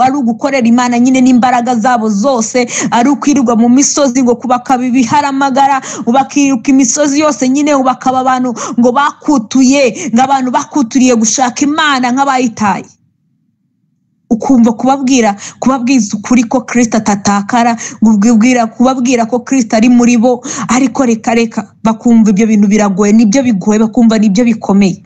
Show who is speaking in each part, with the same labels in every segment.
Speaker 1: ari ugukorera Imana nyine n'imbaraga zabo zose, ari ukwirirwa mu misozi ngo kubakaba ibiharamagara, bakiruka imisozi yose nyine, bakaba abantu ngo bakutuye, ngo abantu bakuturiye gushaka Imana nk'abayitaye. Ukumva kubabwiza ukuri ko Kristo atatakara, kubabwira ko Kristo ari muri bo, ariko reka reka bakumva ibyo bintu biragoye, nibyo bigoye, bakumva nibyo bikomeye.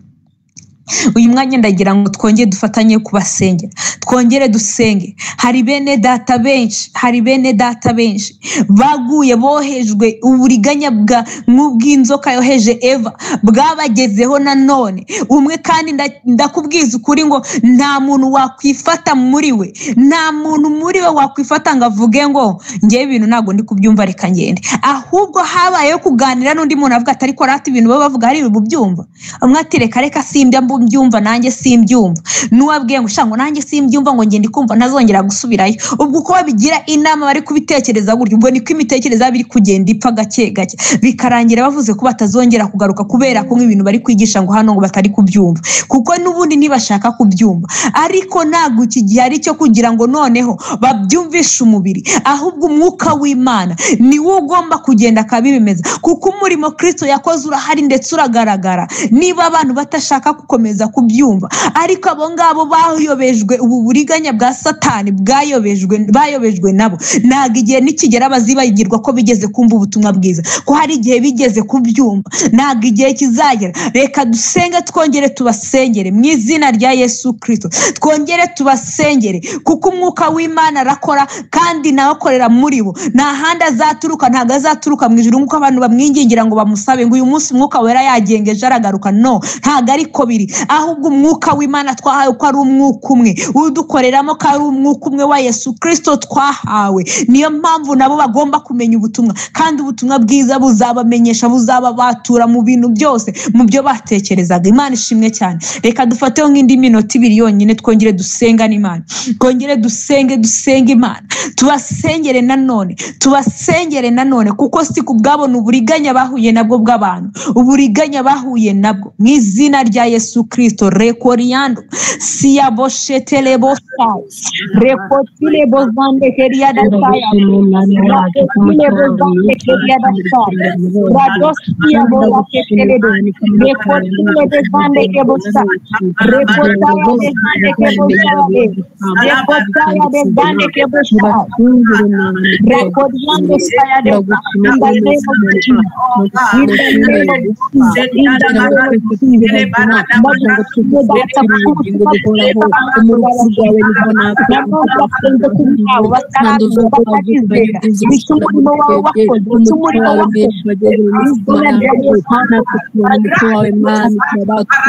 Speaker 1: Uyu mwanya ndagira ngo twongere dufatanye kubasengera, twongere dusenge. Hari bene data benshi, hari bene data benshi baguye bohejwe uburiganya bwa nk'ubw'inzoka yoheje Eva bwabagezeho nanone. Umwe kandi ndakubwiza ukuri ngo nta muntu wakwifata muri we, nta muntu muri we wakwifata ngo avuge ngo ngewe ibintu ntabwo ndi kubyumva reka ngende. Ahubwo habayeho kuganira n'undi muntu avuga ati ariko rata ibintu baba bavuga hari ububyumva. Umwe ati reka reka simbya mbyumva nanjye simbyumva. N'uwabwiye ngo sha ngo nanjye simbyumva ngo ngende kumva ntazongera gusubirayo. Ubwo uko babigira inama bari kubitekereza gutyo, ubwo niko imitekerereze yabo iri kugenda ipfa gake gake, bikarangira bavuze ko batazongera kugaruka kubera ko nk'ibintu bari kwigisha ngo hano ngo batari kubyumva, kuko n'ubundi ntibashaka kubyumva. Ariko ntabwo iki gihe ari cyo kugira ngo noneho babyumvishe umubiri, ahubwo umwuka w'Imana niwo ugomba kugenda akabibemeza, kuko umurimo Kristo yakoze urahari ndetse uragaragara. Niba abantu batashaka gukomeza kubyumva, ariko abo ngabo bayobejwe ubu buriganya bwa Satani, bayobejwe nabo, ntabwo igihe nikigera bazibagirwa ko bigeze kumva ubutumwa bwiza, ko hari igihe bigeze kubyumva, ntabwo igihe kizagera. Reka dusenge, twongere tubasengere mu izina rya Yesu Kristo, twongere tubasengere, kuko umwuka w'Imana arakora kandi nawe akorera muri bo. Nta handi azaturuka, ntabwo azaturuka mu ijuru nk'uko abantu bamwingingira ngo bamusabe ngo uyu munsi umwuka wera yagengeje aragaruka. No, ntabwo ariko biri, ahubwo umwuka w'Imana twahawe ko ari umwuka umwe udukoreramo, ko ari umwuka umwe wa Yesu Kristo twahawe. Niyo mpamvu nabo bagomba kumenya ubutumwa, kandi ubutumwa bwiza buzabamenyesha, buzababatura mu bintu byose, mu byo batekerezaga. Imana ishimwe cyane. Reka dufateho nk'indi minota ibiri yonyine, twongere dusengane Imana, twongere dusenge, dusenge Imana, tubasengere nanone, tubasengere nanone, kuko si kubwabo ni uburiganya bahuye nabwo bw'abantu, uburiganya bahuye nabwo mu izina rya Yesu Kristo. Rekoriando siaboshetelebosa rekotilebozande keriadasaya rekotilebozande keriadasaya radosiabolaketelebe rekotilebozande kebosa rekotayabezande kebosa rekotayabezande kebosa rekoriando sayade.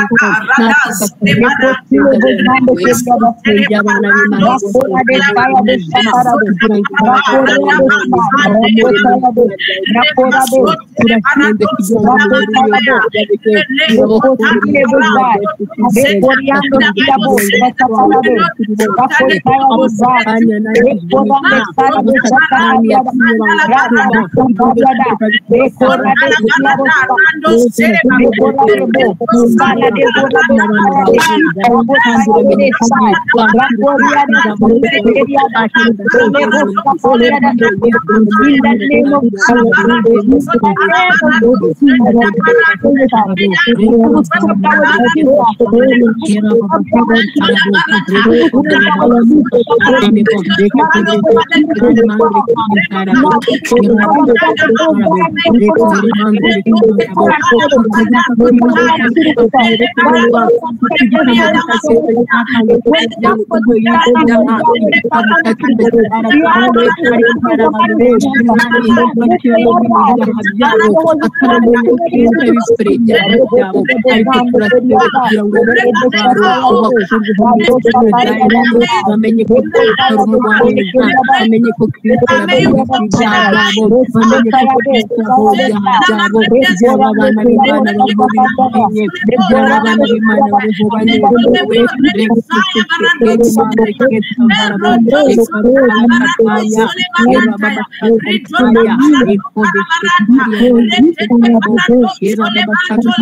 Speaker 1: In the name of Jesus, in the name of Jesus,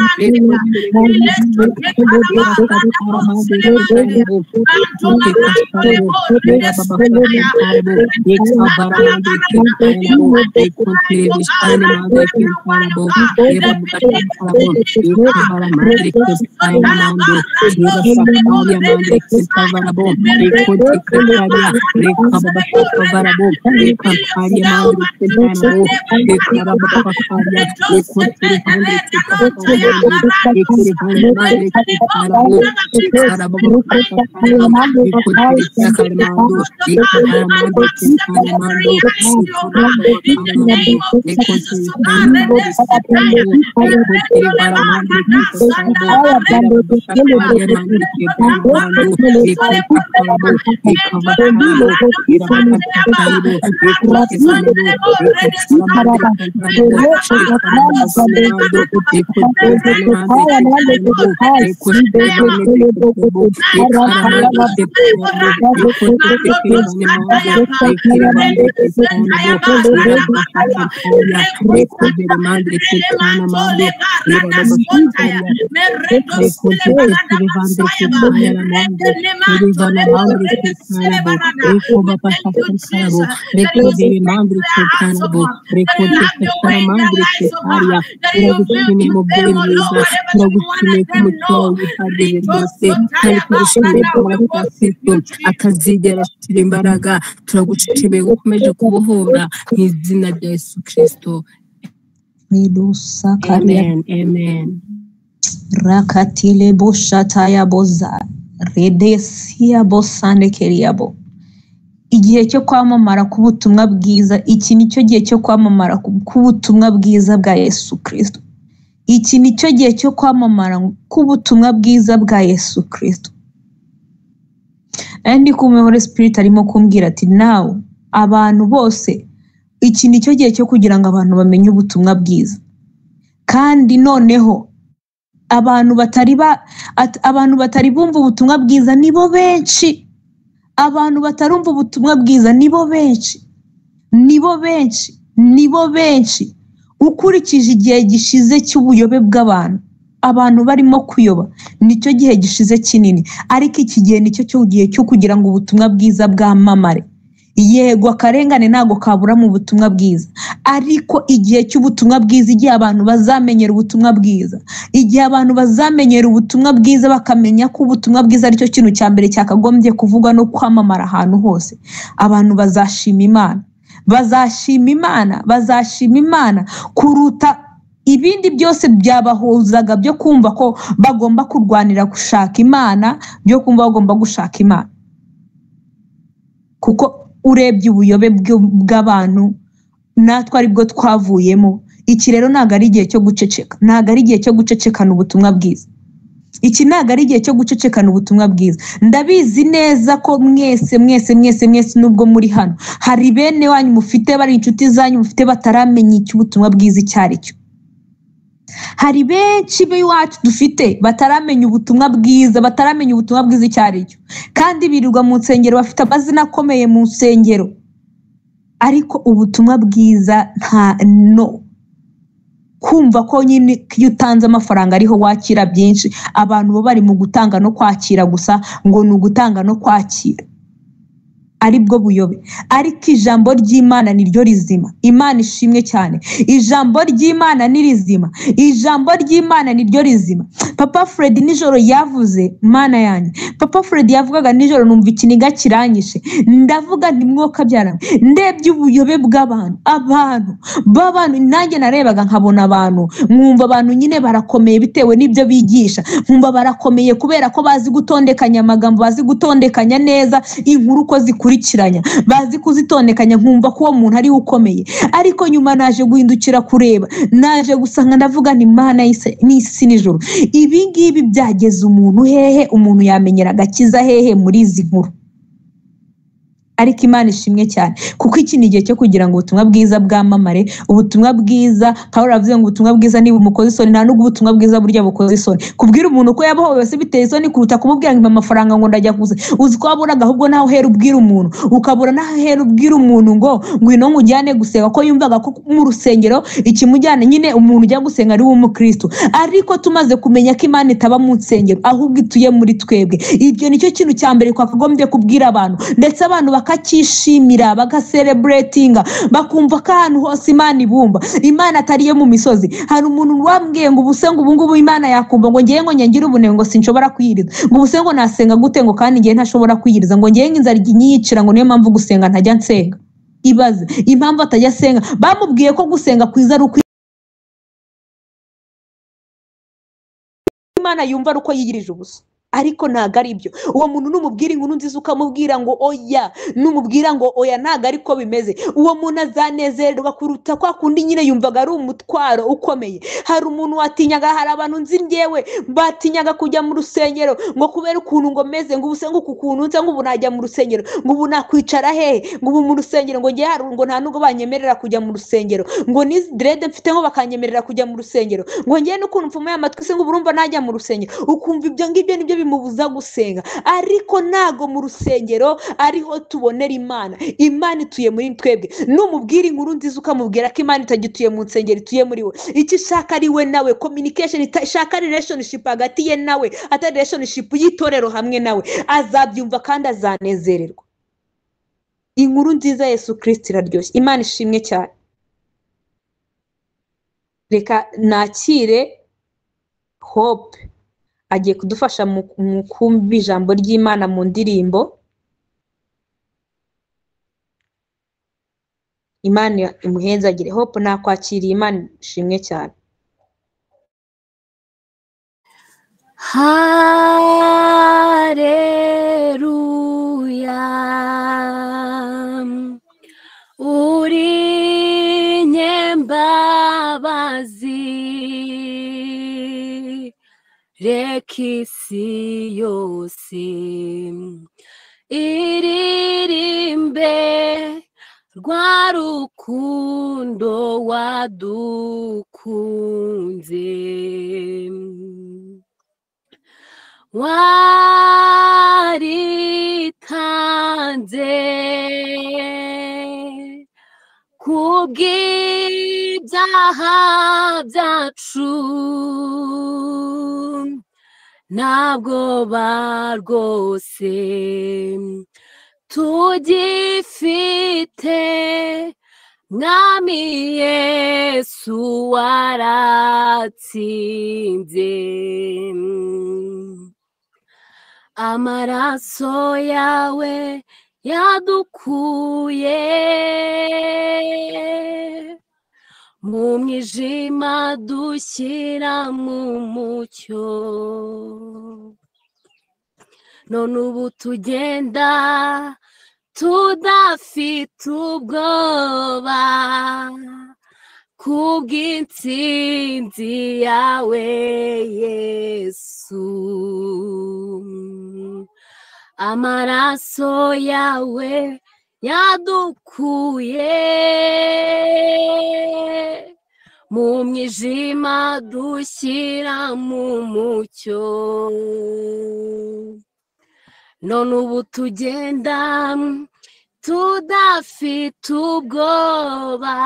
Speaker 1: in the name of Jesus.
Speaker 2: Atazigera ashira imbaraga. Turagushimiye ko ukomeje kubohora mu izina rya Yesu Kristo. Amen, amen.
Speaker 1: Rakatile boshataya boza redesia bosande keriabo. Igihe cyo kwamamara k'ubutumwa bwiza, iki nicyo gihe cyo kwamamara k'ubutumwa bwiza bwa Yesu Kristo. Iki nicyo gihe cyo kwamamara k'ubutumwa bwiza bwa Yesu Kristo. Ndi kumwe Holy Spirit arimo kumbwira ati nawe abantu bose, iki nicyo gihe cyo kugira ngo abantu bamenye ubutumwa bwiza. Kandi noneho abantu batari bumva ubutumwa bwiza nibo benshi. Abantu batarumva ubutumwa bwiza nibo benshi, nibo benshi, nibo benshi. Ukurikije igihe gishize cy'ubuyobe bw'abantu, abantu barimo kuyoba, nicyo gihe gishize kinini. Ariko iki gihe nicyo cyo gihe cyo kugira ngo ubutumwa bwiza bwamamare. Yego akarengane ntago kabura mu butumwa bwiza, ariko igihe cy'ubutumwa bwiza, igihe abantu bazamenyera ubutumwa bwiza, igihe abantu bazamenyera ubutumwa bwiza bakamenya ko ubutumwa bwiza aricyo kintu cya mbere cyakagombye kuvugwa no kwamamara ahantu hose, abantu bazashima Imana, bazashima Imana, bazashima Imana kuruta ibindi byose byabahuzaga byo kumva ko bagomba kurwanira gushaka Imana, byo kumva bagomba gushaka Imana. Kuko urebye ubuyobe bw'abantu natwe aribwo twavuyemo. Iki rero ntago ari igihe cyo guceceka, ntago ari igihe cyo gucecekana ubutumwa bwiza. Iki ntago ari igihe cyo gucecekana ubutumwa bwiza. Ndabizi neza ko mwese mwese mwese mwese nubwo muri hano hari bene wanyu mufite, bari inshuti zanyu mufite bataramenya icyo ubutumwa bwiza icyo ari cyo. Hari benshi b'iwacu dufite bataramenya ubutumwa bwiza, bataramenya ubutumwa bwiza icyo ari cyo, kandi birirwa mu nsengero, bafite amazina akomeye mu nsengero, ariko ubutumwa bwiza nta no kumva ko nyine iyo utanze amafaranga ariho wakira byinshi. Abantu bo bari mu gutanga no kwakira gusa, ngo ni ugutanga no kwakira, aribwo buyobe. Ariko ijambo ry'Imana niryo rizima. Imana ishimwe cyane. Ijambo ry'Imana ni rizima, ijambo ry'Imana niryo rizima. Papa Fred nijoro yavuze, Mana yanjye, Papa Fred yavugaga nijoro numva ikiniga kiranyishe, ndavuga nti mwoka byara, ndebye ubuyobe bw'abantu, abantu b'abantu. Nanjye narebaga nkabona abantu, nkumva abantu nyine barakomeye bitewe n'ibyo bigisha, nkumva barakomeye kubera ko bazi gutondekanya amagambo, bazi gutondekanya neza inkuru uko zikurikiranya, bazi kuzitondekanya, nkumva ko uwo muntu ari ukomeye. Ariko nyuma naje guhindukira kureba, naje gusanga ndavuga nti Mana n'isi nijoro, ibi ngibi byageze umuntu hehe? Umuntu yamenyera agakiza hehe muri izi nkuru? Ariko Imana ishimwe cyane, kuko iki ni igihe cyo kugira ngo ubutumwa bwiza bwamamare. Ubutumwa bwiza, Pawulo aravuze ngo ubutumwa bwiza niba umukoze isoni, nta nubwo ubutumwa bwiza burya bukoze isoni. Kubwira umuntu ko yabohowe se biteye isoni kuruta kumubwira ngo amafaranga ngo ndajya kuza. Uzi ko waburaga ahubwo naho uhera ubwira umuntu, ukabura naho uhera ubwira umuntu ngo ngwino nkujyane gusenga, ko yumvaga ko mu rusengero ikimujyana nyine umuntu ujya gusenga ari umukristo. Ariko tumaze kumenya ko Imana itaba mu nsengero ahubwo ituye muri twebwe, ibyo nicyo kintu cya mbere twakagombye kubwira abantu, ndetse abantu bakakishimira, bagasereburetinga, bakumva ko ahantu hose Imana ibumba. Imana atari iyo mu misozi. Hari umuntu wambwiye ngo ubuse ngo ubungubu Imana yakumva ngo ngiye ngo nyangire ubunebwe ngo sinshobora kwiyiriza, ngo ubuse ngo nasenga gute ngo kandi ngiye ntashobora kwiyiriza, ngo ngiye inzara inyiyicira, ngo niyo mpamvu gusenga ntajya nsenga. Ibaze impamvu atajya asenga. Bamubwiye ko gusenga kwiza ari uko Imana yumva ari uko yiyirije ubusa, ariko ntago ari byo. Uwo muntu numubwira inkuru nziza ukamubwira ngo oya, numubwira ngo oya ntago ariko bimeze, uwo muntu azanezererwa kuruta kwa kundi nyine yumvaga ari umutwaro ukomeye. Hari umuntu watinyaga, hari abantu nzi ngewe batinyaga kujya mu rusengero ngo kubera ukuntu ngo meze, ngo ubuse ngo uku kuntu nza ngo ubu najya mu rusengero, ngo ubu nakwicara hehe, ngo ubu mu rusengero ngo ngiye hari ngo nta nubwo banyemerera kujya mu rusengero, ngo n'izi dread mfite ngo bakanyemerera kujya mu rusengero, ngo ngiye n'ukuntu mfumuye amatwi se ngo ubu urumva najya mu rusengero. Ukumva ibyo ngibyo nibyo bimubuza gusenga. Ariko ntago mu rusengero ariho tubonera Imana. Imana ituye muri twebwe. Numubwira inkuru nziza ukamubwira ko Imana itagituye mu nsengero, ituye muri we, icyo ishaka ari we nawe, communication ishaka relationship hagati ye nawe, atari relationship y'itorero hamwe nawe, azabyumva kandi azanezererwa. Inkuru nziza Yesu Kristo iraryoshye. Imana ishimwe cyane. Reka nakire Hope, agiye kudufasha mu kumva ijambo ry'Imana mu ndirimbo. Imana imuhezagire. Hope, nakwakiriye. Imana ishimwe cyane.
Speaker 2: Haleluya, uri nyembabazi, reka isi yose iririmbe rwa rukundo wadukunze. Waritanze kubw'ibyaha byacu, ntabwo rwose tugifite, Mwami Yesu waratsinze. Amaraso yawe yadukuye mu mwijima dushyira mu mucyo, none ubu tugenda tudafite ubwoba kubw'intsinzi yawe Yesu. Amaraso yawe yadukuye mu mwijima dushyira mu mucyo, none ubu tugenda tudafite ubwoba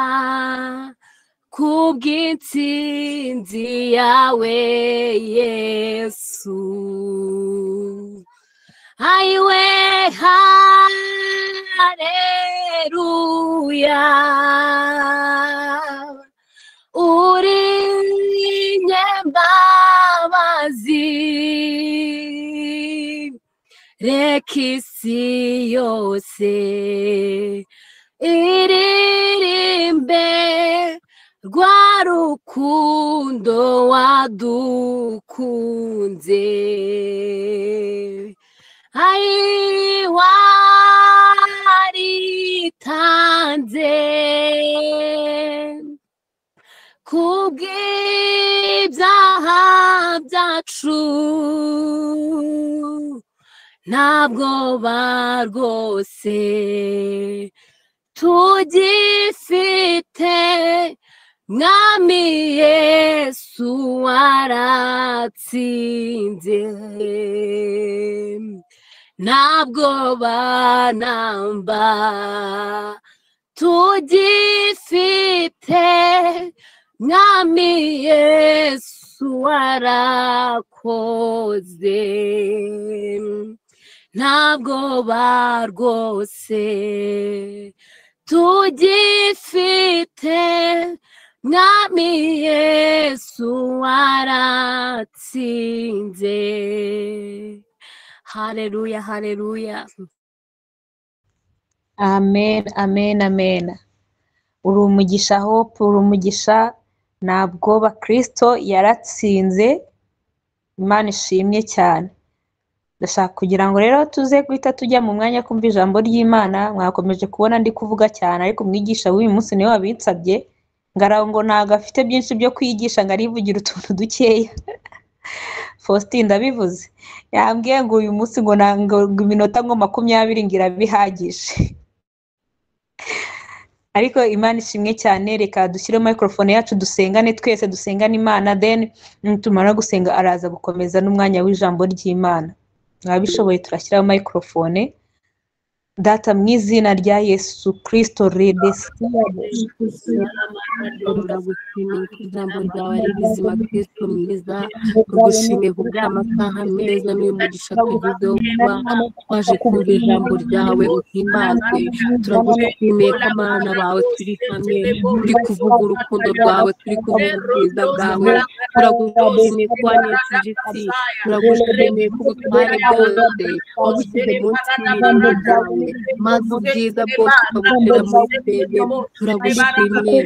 Speaker 2: kubw'intsinzi yawe Yesu. Ayiwe, haleluya, uri nyembabazi, reka isi yose iririmbe rwa rukundo wadukunze. Ai, waritanze kubw'ibyaha byacu, Ntabwo ba rwose tugifite, Mwami Yesu waratsinze. Ntabwo banamba tugifite, Mwami Yesu warakoze. Ntabwo ba rwose tugifite, Mwami Yesu waratsinze. Haleluya, haleluya.
Speaker 1: Amen, amen, amen. Uri umugisha Hope, uri umugisha. Ntabwo Kristo yaratsinze. Imana ishimye cyane. Ndashaka kugira ngo rero tuze guhita tujya mu mwanya kumva ijambo ry'Imana. Mwakomeje kubona ndi kuvuga cyane, ariko umwigisha w'uyu munsi niwe wabinsabye, ngo ntabwo afite byinshi byo kwigisha, ngo arivugira utuntu dukeya. Faustin ndabivuze, yambwiye ngo uyu munsi ngo iminota ngo 20 ngo irabihagije. Ariko Imana ishimwe cyane. Reka dushyire microphone yacu dusengane twese, dusengane Imana, then tumara gusenga araza gukomeza n'umwanya w'ijambo ry'Imana. Mwabishoboye turashyiraho microphone. Data mu izina rya Yesu Kristo
Speaker 2: Turagushimiye ko ijambo ryawe ari rizima, Kristo mwiza. Tugushimiye ku bw'amasaha meza n'umugisha tugizeho kuba twaje kumva ijambo ryawe, uhimbazwe. Turagushimiye ko abana bawe turi hamwe, turi kuvuga urukundo rwawe, turi kuvuga ubwiza bwawe. Turagushimiye ko wanesheje isi, turagushimiye ko ubutware bwose wabushyize munsi y'ibirenge byawe, maze ubwiza bwose ukabushyira muri twebwe. Turagushimiye.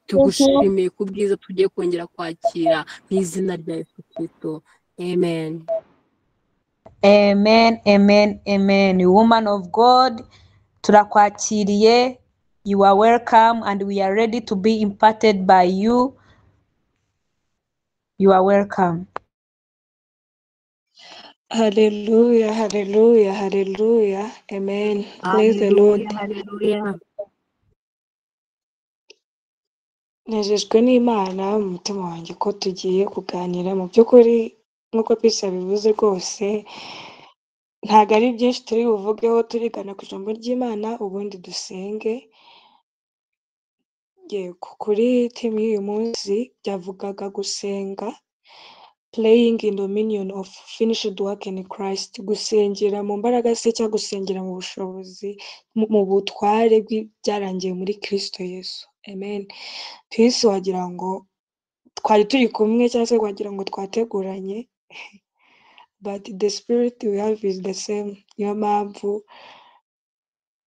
Speaker 2: Tugushimiye ku bwiza tugiye kongera kwakira mu izina rya Yesu Kristo. Amen.
Speaker 1: Amen, amen, amen. Woman of God, turakwakiriye. You are welcome and we are ready to be imparted by you. You are welcome.
Speaker 3: Hallelujah, hallelujah, hallelujah. Amen. Praise the Lord.
Speaker 2: Hallelujah.
Speaker 3: Nejejwe n'Imana mu mutima wanjye ko tugiye kuganira. Mu by'ukuri nk'uko Peace yabivuze rwose, ntabwo ari byinshi turi buvugeho, turigana ku ijambo ry'Imana ubundi dusenge. Yego, kuri team y'uyu munsi byavugaga gusenga, playing in dominion of finished work in Christ, gusengera mu mbaraga se cyangwa gusengera mu bushobozi, mu butware bw'ibyarangiye muri Kristo Yesu. Amen. Peace, wagira ngo twari turi kumwe cyangwa se wagira ngo twateguranye, but the spirit we have is the same. Niyo mpamvu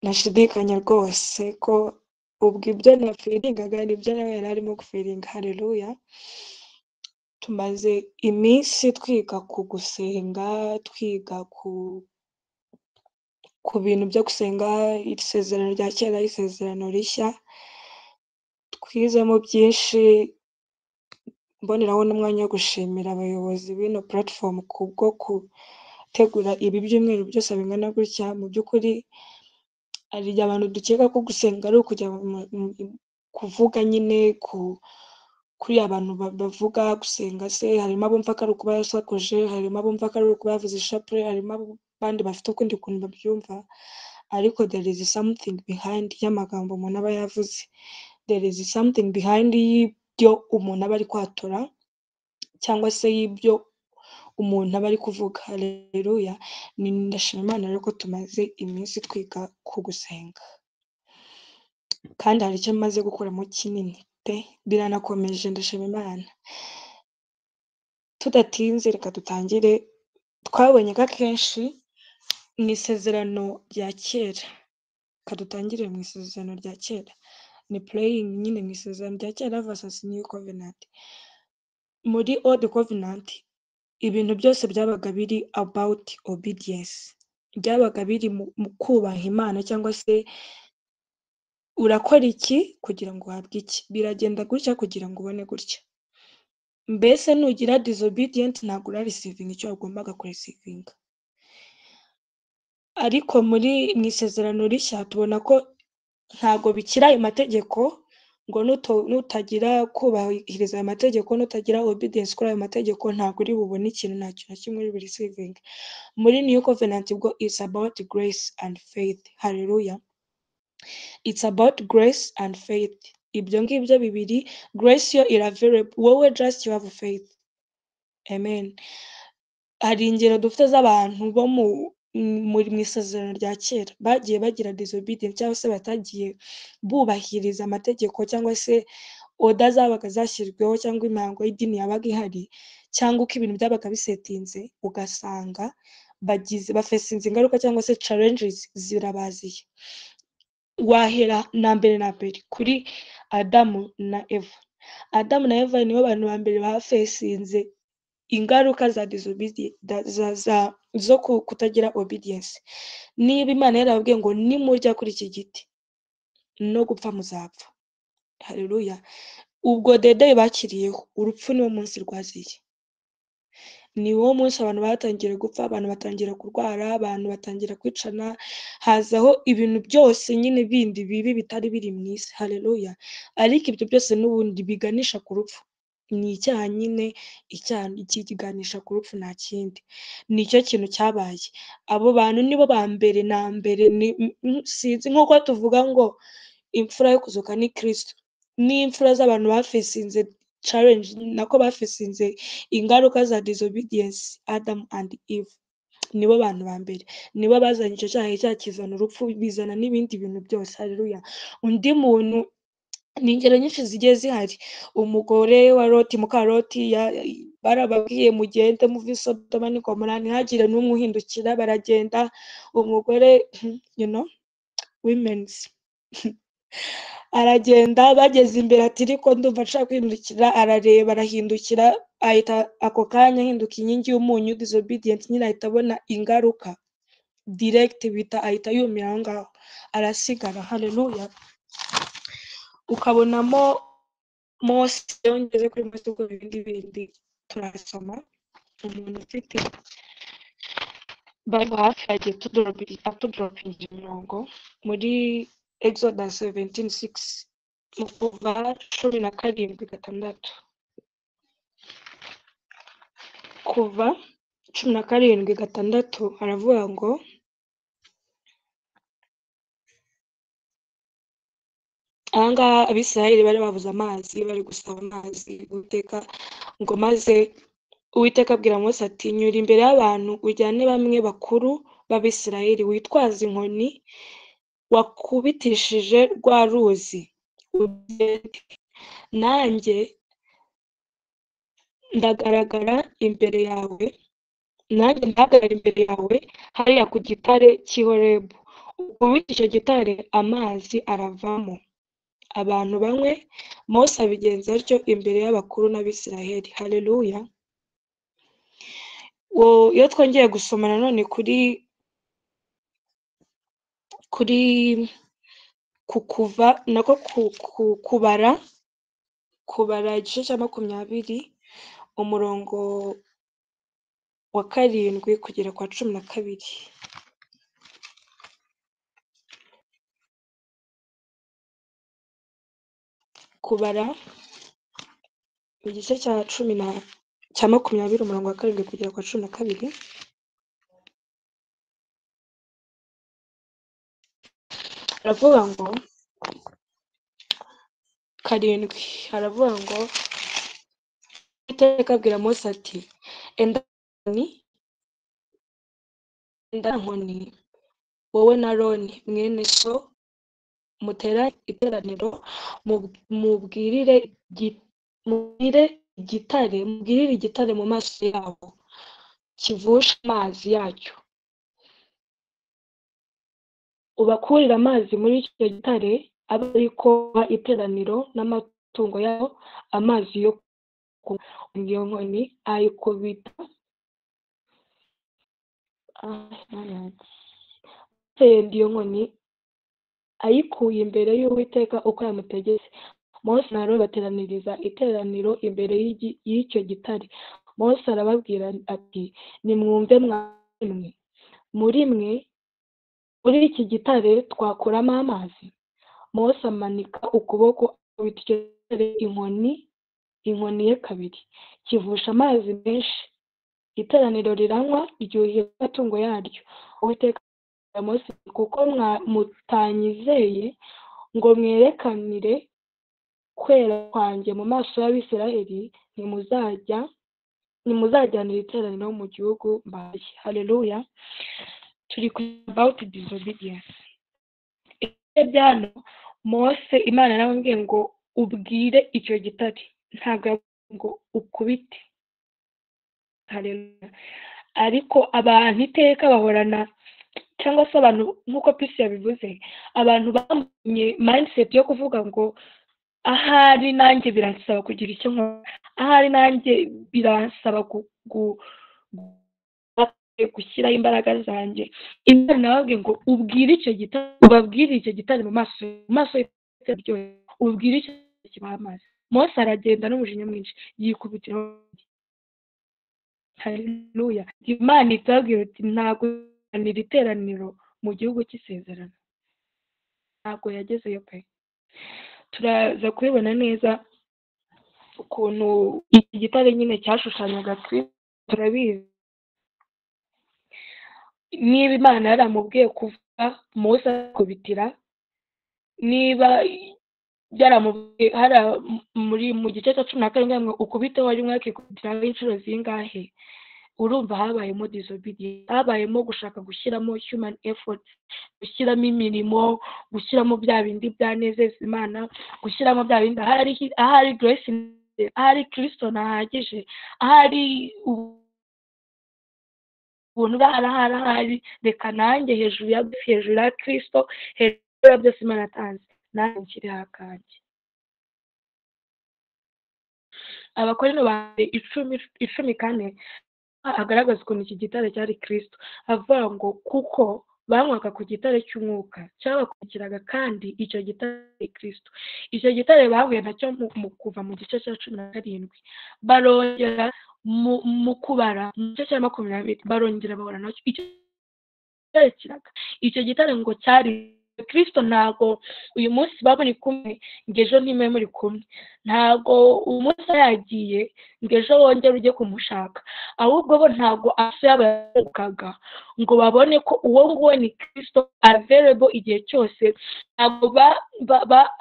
Speaker 3: nashidikanya rwose ko ubwo ibyo nafiringaga nibyo nawe yari arimo gufiringa. Haleluya. Tumaze iminsi twiga ku gusenga, twiga ku ku bintu byo gusenga, isezerano rya kera, isezerano rishya. Twizemo byinshi, mboneraho n'umwanya wo gushimira abayobozi b'ino platform kubwo gutegura ibi byumweru byose bingana gutya. Mu by'ukuri hari igihe abantu dukeka ko gusenga ari ukujya kuvuga nyine ku kuri abantu bavuga gusenga se, harimo abumva ko ari ukuba yasakuje, harimo abumva ko ari ukuba yavuze ishapule, harimo abandi bafite ukundi kuntu babyumva, ariko there is something behind y'amagambo umuntu aba yavuze, there is something behind y'ibyo umuntu aba ari kwatura cyangwa se y'ibyo umuntu aba ari kuvuga. Haleluya! Ni ndashima Imana rero ko tumaze iminsi twiga ku gusenga, kandi hari icyo maze gukuramo kinini pe, biranakomeje, ndashima Imana. Tudatinze reka dutangire. Twabonye ko akenshi mu isezerano rya kera, reka dutangire mu isezerano rya kera, ni praying nyine mu isezerano rya kera versus new covenant. Muri old covenant ibintu byose byabaga biri about obedience, byabaga biri mu kubaha Imana, cyangwa se urakora iki kugira ngo uhabwe iki, biragenda gutya kugira ngo ubone gutya. Mbese nugira disobedient ntabwo urareceivinga icyo wagombaga kureceivinga. Ariko muri mu isezerano rishya tubona ko ntabwo bikiri ayo mategeko, ngo nutagira kubahiriza ayo mategeko, nutagira obedience kuri ayo mategeko, ntabwo uri bubone ikintu, nta kintu na kimwe uri bureceivinge. Muri new covenant bwo it's about grace and faith. Haleluya! It's about grace and faith. Ibyo ngibyo bibiri, grace yo ira available, wowe just you have faith. Amen. Hari ingero dufite z'abantu bo mu isezerano rya kera bagiye bagira disobedience, cyangwa se batagiye bubahiriza amategeko, cyangwa se order zabaga zashyizweho, cyangwa imihango y'idini yabaga ihari, cyangwa uko ibintu byabaga bisettinze, ugasanga bagize bafacinze ingaruka cyangwa se challenges zirabaziye. Wahera na mbere kuri Adamu na Eva. Adamu na Eva nibo bantu ba mbere bafacinze ingaruka za disobedience, zo kutagira obedience. Niba Imana yarababwiye ngo nimurya kuri iki giti no gupfa muzapfa, haleluya, ubwo the day bakiriyeho urupfu niwo munsi rwaziye, ni wo munsi abantu batangiye gupfa, abantu batangira kurwara, abantu batangira kwicana, hazaho ibintu byose nyine bindi bibi bitari biri mu isi. Haleluya! Ariko ibyo byose n'ubundi biganisha ku rupfu, ni icyaha nyine, icyaha kiganisha ku rupfu, nta kindi. Nicyo kintu cyabaye. Abo bantu nibo ba mbere na mbere, sinzi nk'uko tuvuga ngo imfura yo kuzuka ni Kristo, n'imfura z'abantu bafacinze challenge, nako bafacinze ingaruka za disobedience, Adam and Eve nibo bantu ba mbere, nibo bazanye icyo cyaha, icyaha kizana urupfu, bizana n'ibindi bintu byose. Haleluya! Undi muntu, ni ingero nyinshi zigiye zihari, umugore wa Loti, muka Loti, barababwiye mugende muve i Sodoma n'i Gomora, ntihagire n'umwe uhindukira, baragenda. Umugore, you know, women's, aragenda, bageze imbere ati ariko ndumva nshaka kwihindukira, arareba, arahindukira, ahita ako kanya ahinduka inkingi y'umunyu, disobedient nyine, ahita abona ingaruka direct, bita ahita yumira aho ngaho, arasigara. Haleluya! Ukabonamo Mose, iyo ngeze kuri Mose ubwo ibindi bindi turasoma, umuntu ufite Bible hafi yagiye atudroppingira imirongo muri Exodus 17:6, mu Kuva 17:6, Kuva 17:6 haravuga ngo ahangaha Abisirayeli bari babuze amazi, bari gusaba amazi Uwiteka, ngo maze Uwiteka abwira Mose ati nyura imbere y'abantu ujyane bamwe bakuru b'Abisirayeli, witwaze inkoni wakubitishije rwa ruzi, ugende, nanjye ndagaragara imbere yawe, nanjye ndahagarara imbere yawe hariya ku gitare cy'i Horebu, ukubite icyo gitare amazi aravamo, abantu banywe. Mose abigenza atyo imbere y'abakuru n'Abisirayeli. Haleluya! Iyo twongeye gusoma nanone kuri Kuri ku kuva nako kubara, kubara igice cya 20 umurongo wa 7 kugera kwa 12. Kubara igice cya 20 umurongo wa 7 kugera kwa 12. Aravuga ngo 7, aravuga ngo Uwiteka abwira Mose ati enda inkoni wowe na Aroni mwene so mutera iteraniro, mubwirire igitare mu maso yabo kivusha amazi yacyo, ubakurire amazi muri icyo gitare, abe ariko iteraniro n'amatungo yabo amazi yo kunywa. Iyo nkoni ayikubita iyo nkoni ayikuye imbere y'Uwiteka uko yamutegetse. Mose na Aroni bateraniriza iteraniro imbere y'icyo gitare. Mose arababwira ati nimwumve mwe, muri mwe muri iki gitare twakuramo amazi. Mose amanika ukuboko akubita icyo gitare inkoni ye kabiri, kivusha amazi menshi. Iteraniro riranywa ryuhira amatungo yaryo. Uwiteka Mose, kuko mutanyizeye ngo mwerekanire kwera kwanjye mu maso y'Abisirayeli, ntimuzajyanira iteraniro mu gihugu mbahaye. Haleluya. Turi ku about disobedience. Byano Mose Imana yaramubwiye ngo ubwire icyo gitare, ntabwo ngo ukubite. Haleluya. Ariko abantu iteka bahorana, cyangwa se abantu nk'uko Pisi yabivuze, abantu bamenye mindset yo kuvuga ngo ahari nanjye biransaba kugira icyo nkora, ahari nanjye biransaba gushyiraho imbaraga zanjye. Imana nababwiye ngo ubwire icyo gitare, ubabwire icyo gitare mu maso ryose, ubwire icyo kibaha amazi. Mose aragenda n'umujinya mwinshi yikubitiraho. Haleluya. Imana itabwira iti ntabwo iri teraniro mu gihugu cy'isezerano, ntabwo yagezeyo pe. Turaza kubibona neza ukuntu iki gitare nyine cyashushanyaga Kristo. Turabizi niba Imana yaramubwiye kuva Mose akubitira, niba byaramubwiye hari muri mu gice cya 17 ngo ukubite wari mwakikubitira inshuro zingahe, urumva habayemo disobedience, habayemo gushaka gushyiramo human effort, gushyiramo imirimo, gushyiramo bya bindi byanezeza Imana, gushyiramo bya bindi ahari grace, ahari Kristo ntahagije, ahari ubuntu ahari reka nanjye hejuru ya Kristo, hejuru ya byose Imana atanze, nanjye nshyireho akanjye. Abakorinto ba 10:4 agaragaza ukuntu iki gitare cyari Kristo, avuga ngo kuko banywaga ku gitare cy'umwuka cyabakurikiraga, kandi icyo gitare Kristo. Icyo gitare bahuye nacyo mu kuva mu gice cya 17, barongera mu kubara mu gice cya 20 barongera bahura nacyo. Icyo gitare kiraga, icyo gitare ngo cyari Kristo. Ntago uyu munsi baburi kumwe ngo ejo ntime muri kumwe, ntago umunsi yagiye ngo ejo wongere ujye kumushaka, ahubwo bo ntago aso yabo yarukaga ngo babone ko uwo nguwo ni Kristo available igihe cyose. Ntago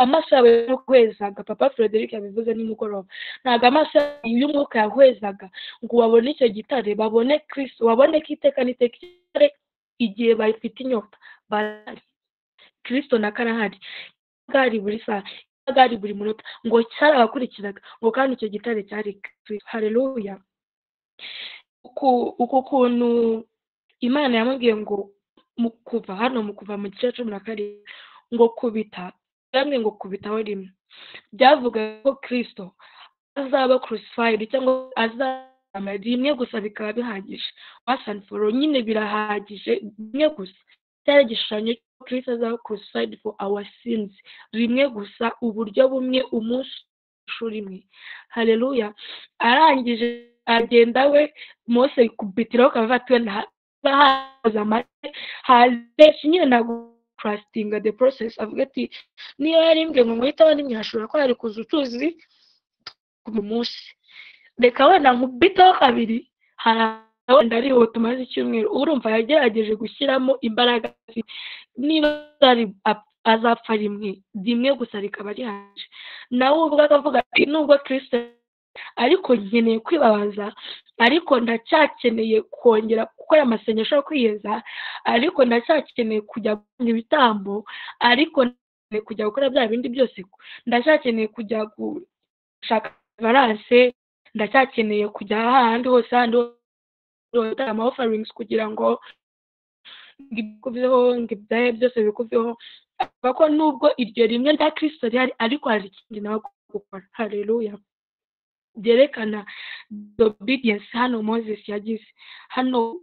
Speaker 3: amaso yabo yahwezaga, Papa Frederic yabivuze nimugoroba, ntago amaso y'umwuka yahwezaga ngo babone icyo gitare, babone Kristo, babone ko iteka n'iteka igihe bafite inyota barari Kristo na karahari, gari buri saha, gari buri munota, ngo cyarabakurikiraga, ngo kandi icyo gitare cyari Kristo. Haleluya. Uku kuntu Imana yamubwiye ngo mu kuva hano, mu kuva mu gice 17 ngo kubita, yamwe ngo kubitaho rimwe, byavuga ko Kristo azaba crucified cyangwa azaba rimwe gusa bikaba bihagije, once and for all nyine birahagije, rimwe gusa. Cyari igishushanyo
Speaker 4: Kristo azaba crucified for our sins rimwe gusa, uburyo bumwe, umunsi rimwe. Haleluya. Arangije agenda we Mose ikubitiraho kavuga ati haza amate haze nyine ntabwo trusting the process, avuga ati niyo yarimbwe ngo muhite abandi hashobora ko hari kuza utuzi ku munsi, reka wenda nkubiteho kabiri, hari wenda ariho tumaze icyumweru. Urumva yagerageje gushyiramo imbaraga, niba azapfa rimwe rimwe gusa rikaba rihaje, nawe ubwo akavuga ati nubwo Kristo ariko nkeneye kwibabaza, ariko ndacyakeneye kongera gukora amasengesho yo kwiyeza, ariko ndacyakeneye kujya gutanga ibitambo, ariko kujya gukora bya bindi byose, ndacyakeneye kujya gushaka balance, ndacyakeneye kujya ahandi hose ahandi hose ama offerings kugira ngo bikuveho, ngo ibyaye byose bikuveho. Avuga ko nubwo iryo rimwe rya Kristo rihari, ariko hari ikindi nawe gukora. Haleluya. Byerekana obedience hano Moses yagize. Hano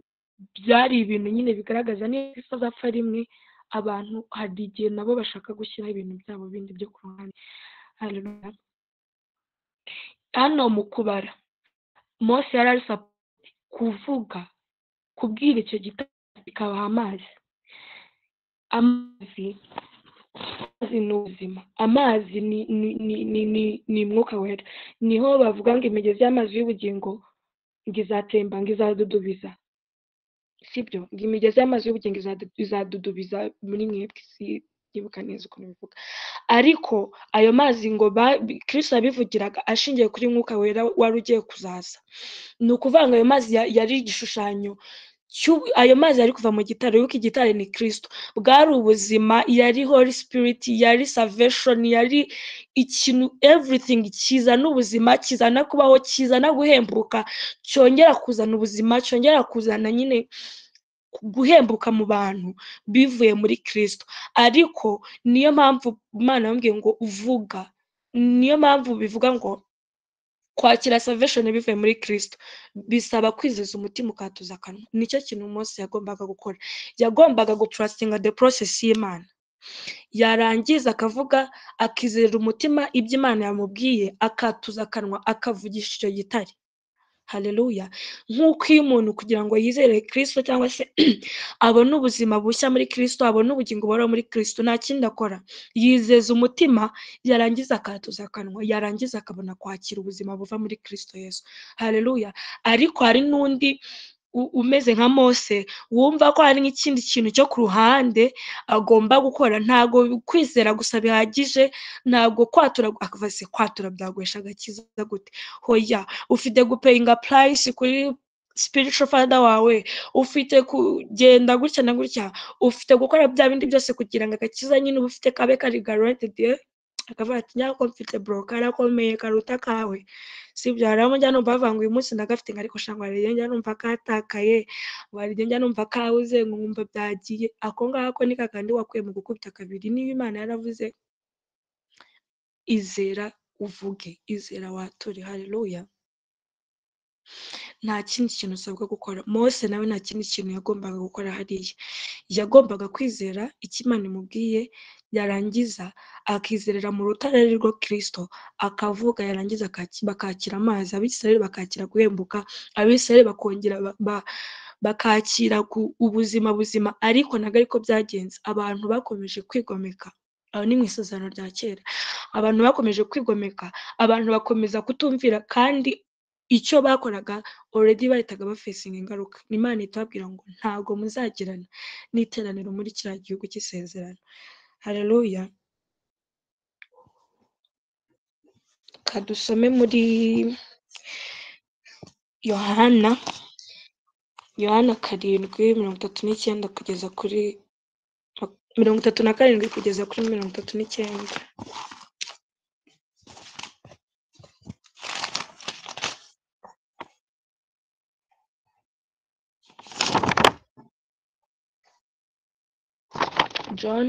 Speaker 4: byari ibintu nyine bigaragaza niba Kristo azapfa rimwe, abantu hari igihe nabo bashaka gushyiraho ibintu byabo bindi byo ku ruhande. Haleluya. Hano mu kubara Mose yari ari kuvuga, kubwira icyo gitabo kikabaha amazi. Amazi ni ubuzima, amazi ni umwuka wera. Niho bavuga ngo imigezi y'amazi y'ubugingo ngo izatemba, ngo izadudubiza, sibyo? Ngo imigezi y'amazi y'ubugingo izadudubiza muri mwebwe, sibuka neza ukuntu bivuga, ariko ayo mazi ngo Kristo yabivugiraga ashingiye kuri mwuka wera wari ugiye kuzaza. Ni ukuvuga ngo ayo mazi yari igishushanyo, ayo mazi yari kuva mu gitare, yuko igitare ni Kristo, bwari ubuzima, yari Holy Spirit, yari salvation, yari ikintu everything kizana ubuzima, kizana kubaho, kizana guhembuka, cyongera kuzana ubuzima, cyongera kuzana nyine guhembuka mu bantu bivuye muri Kristo. Ariko niyo mpamvu Imana yambwiye ngo uvuga, niyo mpamvu bivuga ngo kwakira salvation bivuye muri Kristo bisaba kwizeza umutima ukatuza akanwa. Nicyo kintu Mose yagombaga gukora, yagombaga gutrustinga the process y'Imana, yarangiza akavuga, akizera umutima ibyo Imana yamubwiye, akatuza akanwa, akavugisha icyo gitare. Haleluya. Nk'uko iyo umuntu kugira ngo yizere Kristo cyangwa se abone ubuzima bushya muri Kristo, abone ubugingo buhoraho muri Kristo, nta kindi akora, yizeza umutima, yarangiza akatuza akanwa, yarangiza akabona kwakira ubuzima buva muri Kristo Yesu. Haleluya. Ariko hari n'undi umeze nka Mose wumva ko hari n'ikindi kintu cyo ku ruhande agomba gukora. Ntago kwizera gusa bihagije, ntago kwatura, akavuga se kwatura byaguhesha agakiza gute? Hoya, ufite gupayinga price kuri spiritual father wawe, ufite kugenda gutya na gutya, ufite gukora bya bindi byose kugira ngo agakiza nyine uba ufite kabe kari guaranteed. Akavuga ati nyako mfite bro karakomeye karuta kawe, sibyo? Hari abo njya numva bavuga ngo uyu munsi ndagafite, ariko shangwa hari igihe njya numva katakaye, hari igihe njya numva kabuze, nkumva byagiye. Ako ngako ni kakandi wakuye mu gukubita kabiri. Niba Imana yaravuze izera uvuge, izera wature. Haleluya. Nta kindi kintu usabwa gukora. Mose nawe nta kindi kintu yagombaga gukora hariya, yagombaga kwizera icyo Imana imubwiye, yarangiza akizerera mu rutare rwo Kristo, akavuga, yarangiza bakakira amazi, Abisirayeli bakakira guhembuka, Abisirayeli bakongera bakakira ubuzima buzima. Ariko ntabwo ariko byagenze, abantu bakomeje kwigomeka. Aho ni mu isezerano rya kera, abantu bakomeje kwigomeka, abantu bakomeza kutumvira, kandi icyo bakoraga already bahitaga bafesinga ingaruka. Imana itababwira ngo ntago muzagirana n'iteraniro muri kiriya gihugu cy'isezerano. Haleluya. Kadusome muri Yohana, Yohana 7:39 kugeza kuri 37 kugeza kuri 39. John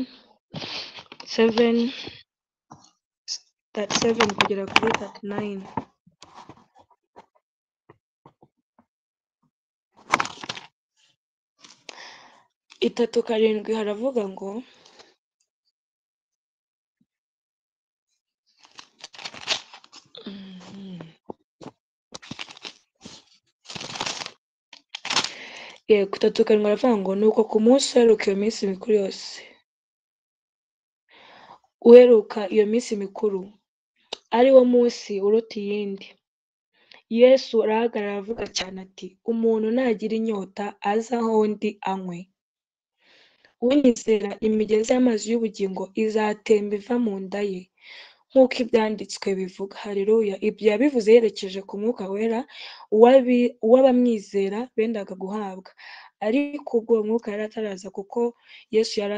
Speaker 4: 7:37 kugera kuri 39. Itatu karindwi haravuga ngo Yego, 37 aravuga ngo nuko ku munsi uheruka iyo minsi mikuru yose, uheruka iyo minsi mikuru ari wo munsi uruta iyindi, Yesu arahagarara aravuga cyane ati umuntu nagira inyota aze aho ndi anywe. Unyizera imigezi y'amazi y'ubugingo izatemba iva mu nda ye, nk'uko ibyanditswe bivuga. Haleluya! Ibyo yabivuze yerekeje ku Mwuka Wera uw'abamwizera bendaga guhabwa, ariko ubwo uwo Mwuka yari ataraza kuko Yesu yari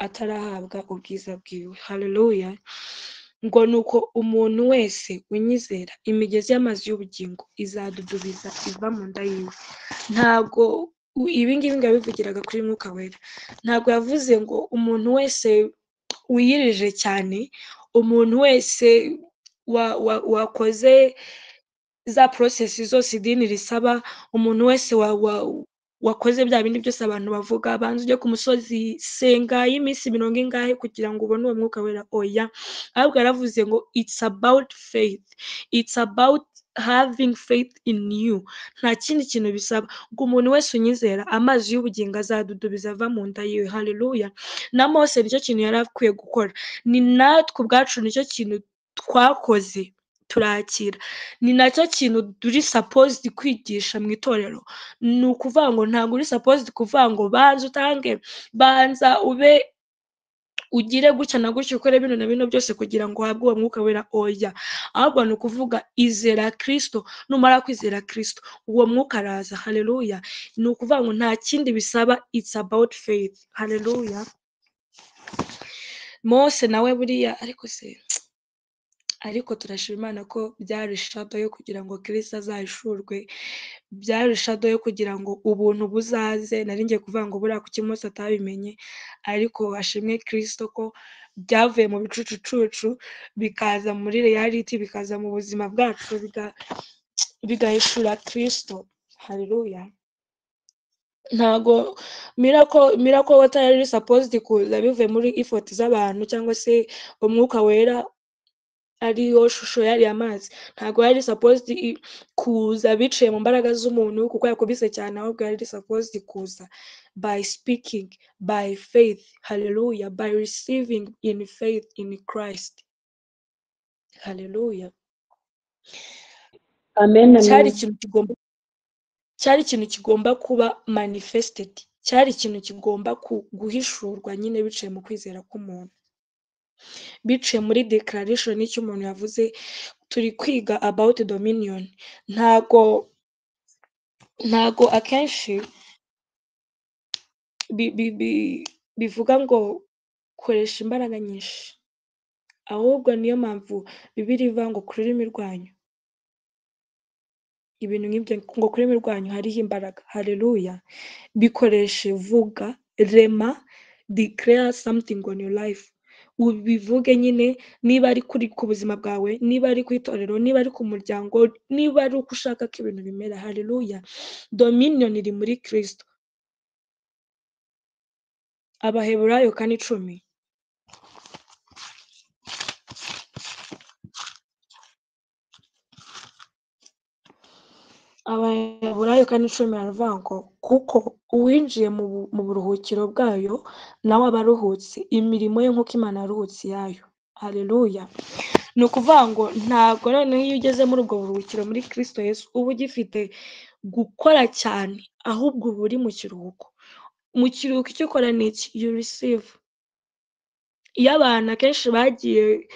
Speaker 4: atarahabwa ubwiza bwiwe. Haleluya! Ngo nuko umuntu wese unyizera imigezi y'amazi y'ubugingo izadudubiza iva mu nda yiwe. Ntabwo ibi ngibi ngo yabivugiraga kuri Mwuka Wera, ntabwo yavuze ngo umuntu wese wiyirije cyane, umuntu wese wakoze za process zose idini risaba, umuntu wese wakoze bya bindi byose abantu bavuga, banza ujye ku musozi senga y'iminsi mirongo ingahe kugira ngo ubone uwo Mwuka Wera. Oya, ahubwo yaravuze ngo it's about faith, it's about having faith in you. Nta kindi kintu bisaba, ngo umuntu wese unyizera amazi y'ubugingo azadudubiza ava mu nda yiwe. Haleluya! Na Mose nicyo kintu yari akwiye gukora, ni natwe ubwacu nicyo kintu twakoze turakira, ni nacyo kintu turi supposed kwigisha mu itorero. Ni ukuvuga ngo ntabwo uri supposed kuvuga ngo banza utange, banza ube ugire gutya na gutya, ukore bino na bino byose kugira ngo uhabwe uwo Mwuka Wera. Oya, ahubwo ni ukuvuga izera Kristo, numara kwizera Kristo uwo Mwuka araza. Haleluya! Ni ukuvuga ngo nta kindi bisaba, it's about faith. Haleluya! Mose nawe buriya, ariko se ariko turashima Imana ko byari shadow yo kugira ngo Kristo azahishurwe, byari shadow yo kugira ngo ubuntu buzaze. Nari ngiye kuvuga ngo buriya kuki Mose atabimenye, ariko ashimwe Kristo ko byavuye mu bicucucucu bikaza muri reality, bikaza mu buzima bwacu, bigahishura Kristo. Haleluya! Ntago miracle water yari supposed kuza bivuye muri effort z'abantu cyangwa se Umwuka Wera ariyo shusho yariya mazi, ntago yari supposed kuza biciye mu mbaraga z'umuntu kuko yakubise cyane, ahubwo yari supposed kuza by speaking, by faith. Haleluya! By receiving in faith in Christ. Haleluya!
Speaker 5: Amen,
Speaker 4: Cyari
Speaker 5: amen.
Speaker 4: ikintu kigomba, cyari ikintu kigomba kuba manifested, cyari ikintu kigomba guhishurwa nyine biciye mu kwizera k'umuntu, biciye muri declaration y'icyo umuntu yavuze. Turi kwiga about dominion. Ntago akenshi bivuga ngo koresha imbaraga nyinshi, ahubwo niyo mpamvu Bibiliya ivuga ngo ku rurimi rwanyu, ibintu nk'ibyo, ngo ku rurimi rwanyu hariho imbaraga. Haleluya! Bikoreshe, vuga, rema, declare something on your life, ubivuge nyine, niba ari kuri ku buzima bwawe, niba ari ku itorero, niba ari ku muryango, niba ari uko ushaka ko ibintu bimera. Haleluya! Dominion iri muri Kristo. Abaheburayo 4:10. Abaheburayo 4:10 aravuga ngo kuko uwinjiye mu buruhukiro bwayo nawe aba aruhutse imirimo ye nk'uko Imana yaruhutse iyayo. Haleluya! Ni ukuvuga ngo ntabwo noneho iyo ugeze muri ubwo buruhukiro muri Kristo Yesu uba ugifite gukora cyane, ahubwo uba uri mu kiruhuko. Mu kiruhuko icyo ukora ni iki? You receive. Iyo abantu akenshi bagiye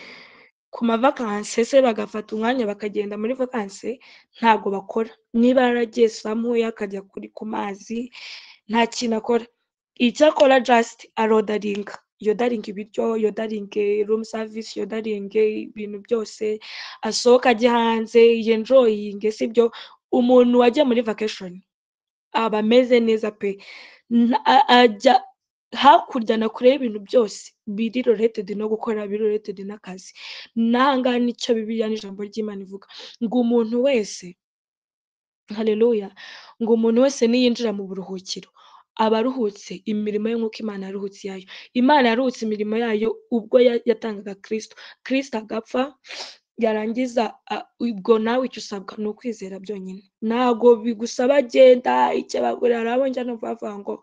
Speaker 4: ku mavakanse se bagafata umwanya bakagenda muri vakanse, ntabwo bakora. Niba yaragiye samuya akajya ku mazi, nta kintu akora. Icyo akora just arodaringa, yodaringa ibiryo, yodaringe room service, yodaringe ibintu byose, asohoka ajye hanze yenjoyinge, sibyo? Umuntu wagiye muri vacation aba ameze neza pe, ajya hakurya na kure y'ibintu byose biri related no gukora, biri related n'akazi. N'ahangaha nicyo Bibiliya n'ijambo ry'Imana ivuga ngo umuntu wese, haleluya, ngo umuntu wese niyinjira mu buruhukiro aba aruhutse imirimo ye nk'uko Imana yaruhutse iyayo. Imana yaruhutse imirimo yayo ubwo yatangaga Kristo, Kristo agapfa, Yarangiza ubwo nawe icyo usabwa ni ukwizera byonyine, ntabwo bigusaba genda ikebagurira. Hari abo njya numva bavuga ngo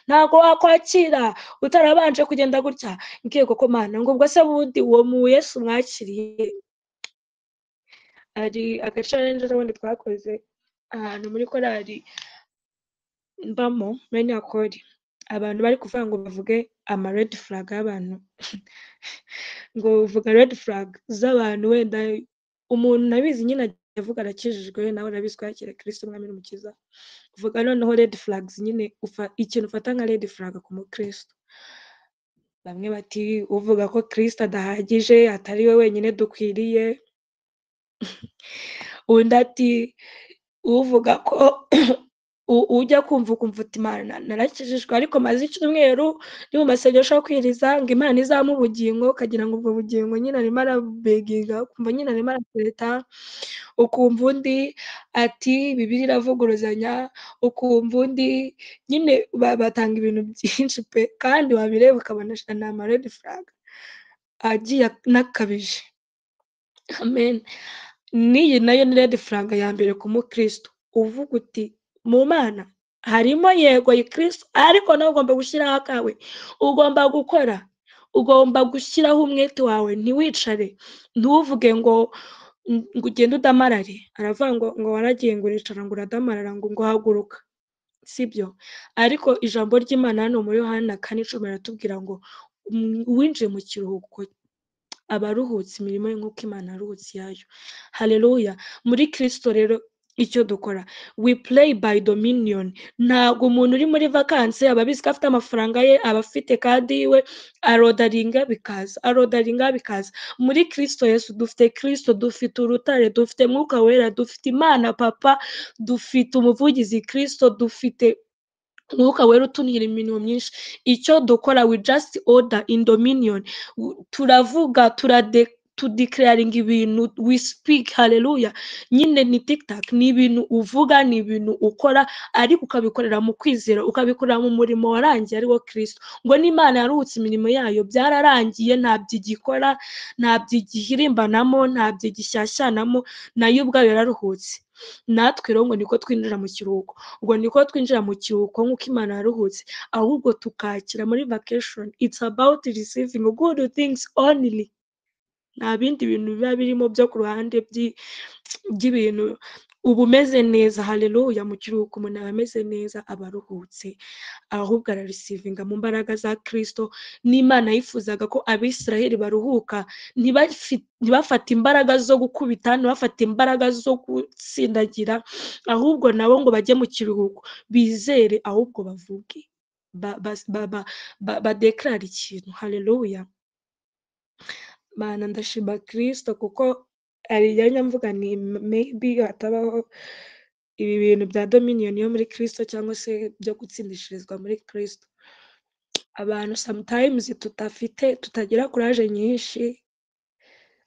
Speaker 4: ntabwo wakwakira utarabanje kugenda gutya, ngiye koko Mana, ngo ubwo se bundi uwo mu Yesu mwakiriye. Hari agacarenje n'ubundi twakoze ahantu muri korali mbamo muri Nyakori, abantu bari kuvuga ngo bavuge ama red flag y'abantu, ngo uvuga red flag z'abantu, wenda umuntu nabizi nyine ajya avuga arakijijwe, nawe arabizi ko yakira Kristo umwami n'umukiza, uvuga noneho red flags nyine ikintu ufata nka red flag ku mukristo. Bamwe bati uvuga ko Kristo adahagije, atari we wenyine dukwiriye, undi ati uvuga ko ujya kumva ukumva uti Imana narakijijwe ariko maze icyumweru ni mu masengesho yo kwiriza ngo Imana izamuhe ubugingo, ukagira ngo ubwo bugingo nyine arimo arabeginga, ukumva nyine arimo aratereta, ukumva undi ati Bibiliya iravuguruzanya, ukumva undi nyine batanga ibintu byinshi pe, kandi wabireba ukabona ni ama red flag agiye anakabije. Amen. N'iyi nayo ni red flag ya mbere ku mukristo, uvuga uti mu Mana harimo yego Kristo, ariko nawe ugomba gushyiraho akawe, ugomba gukora, ugomba gushyiraho umwete wawe, ntiwicare, ntuvuge ngo ugende udamarare. Aravuga ngo waragiye ngo uricara ngo uradamarara ngo haguruka, sibyo? Ariko ijambo ry'Imana hano muri Yohana 4:10 riratubwira ngo uwinjiye mu kiruhuko aba aruhutse imirimo ye nk'uko Imana yaruhutse iyayo. Haleluya. Muri Kristo rero icyo dukora, we play by dominion. Ntabwo umuntu uri muri vacances aba abizi ko afite amafaranga ye, aba afite card yiwe, arodaringa bikaza, arodaringa bikaza. Muri Kristo Yesu dufite Kristo, dufite urutare, dufite Mwuka Wera, dufite Imana Papa, dufite umuvugizi Kristo, dufite Mwuka Wera utunira imirimo myinshi. Icyo dukora, we just order in dominion. Turavuga, tudeclaringa ibintu, we speak. Haleluya. Nyine ni tiktak, ni ibintu uvuga, ni ibintu ukora, ariko ukabikorera mu kwizera, ukabikorera mu murimo warangiye ari wo Kristo. Ngo n'Imana yaruhutse imirimo yayo, byararangiye, ntabyo igikora, ntabyo igihirimbanamo, ntabyo igishyashyanamo, nayo ubwayo yararuhutse. Natwe rero ngo niko twinjira mu kiruhuko, ubwo niko twinjira mu kiruhuko nk'uko Imana yaruhutse, ahubwo tukakira muri vacation. It's about receiving good things only. Nta bindi bintu biba birimo byo ku ruhande by'ibintu, uba umeze neza. Haleluya. Mu kiruhuko umuntu aba ameze neza, aba aruhutse, ahubwo arareceivinga mu mbaraga za Kristo. N'Imana yifuzaga ko Abisiraheli baruhuka, ntibafate imbaraga zo gukubita, ntibafate imbaraga zo gutsindagira, ahubwo nabo ngo bajye mu kiruhuko bizere, ahubwo bavuge, badeclare ikintu. Haleluya. Mana, ndashima Kristo kuko hari igihe njya mvuga ni maybe hatabaho ibi bintu bya dominion yo muri Kristo cyangwa se byo gutsindishirizwa muri Kristo, abantu sometimes tutafite, tutagira courage nyinshi.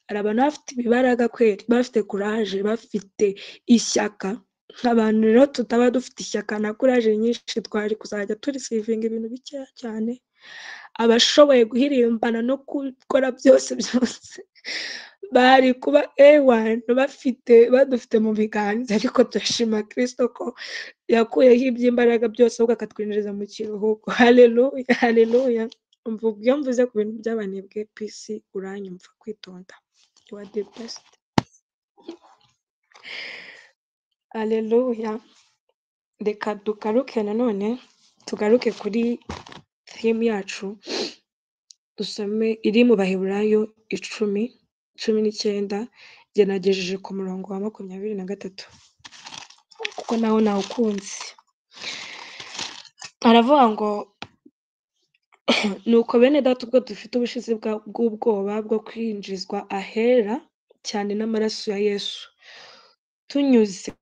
Speaker 4: Hari abantu bafite ibibaraga kweri, bafite courage, bafite ishyaka. Abantu rero tutaba dufite ishyaka na courage nyinshi, twari kuzajya tureceivinga ibintu bikeya cyane. Abashoboye guhirimbana no gukora byose byose bari kuba ewana bafite, badufite mu biganza, ariko turashima Kristo ko yakuyeho iby'imbaraga byose, ahubwo akatwinjiza mu kiruhuko. Haleluya, haleluya. Mvuga iyo mvuze ku bintu by'abanebwe, PC uranyumva kwitonda. You are the best. Haleluya. Reka dugaruke nanone, tugaruke kuri theme yacu, dusome iri mu Baheburayo 10:19, njye nagejeje ku murongo wa 23 kuko nawo nawukunze. Aravuga ngo nuko bene data, ubwo dufite ubushizi bw'ubwoba bwo kwinjizwa ahera cyane n'amaraso ya Yesu, tunyuze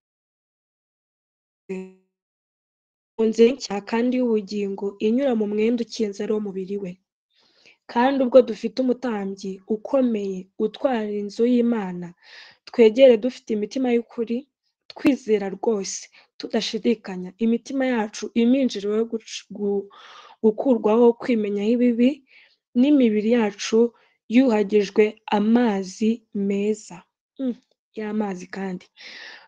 Speaker 4: mu nzira nshya kandi y'ubugingo inyura mu mwenda ukinze ari wo mubiri we. Kandi ubwo dufite umutambyi ukomeye utwara inzu y'Imana, twegere dufite imitima y'ukuri, twizera rwose tudashidikanya, imitima yacu iminjiriwe gukurwaho kwimenyaho ibibi, n'imibiri yacu yuhagijwe amazi meza. Y'amazi kandi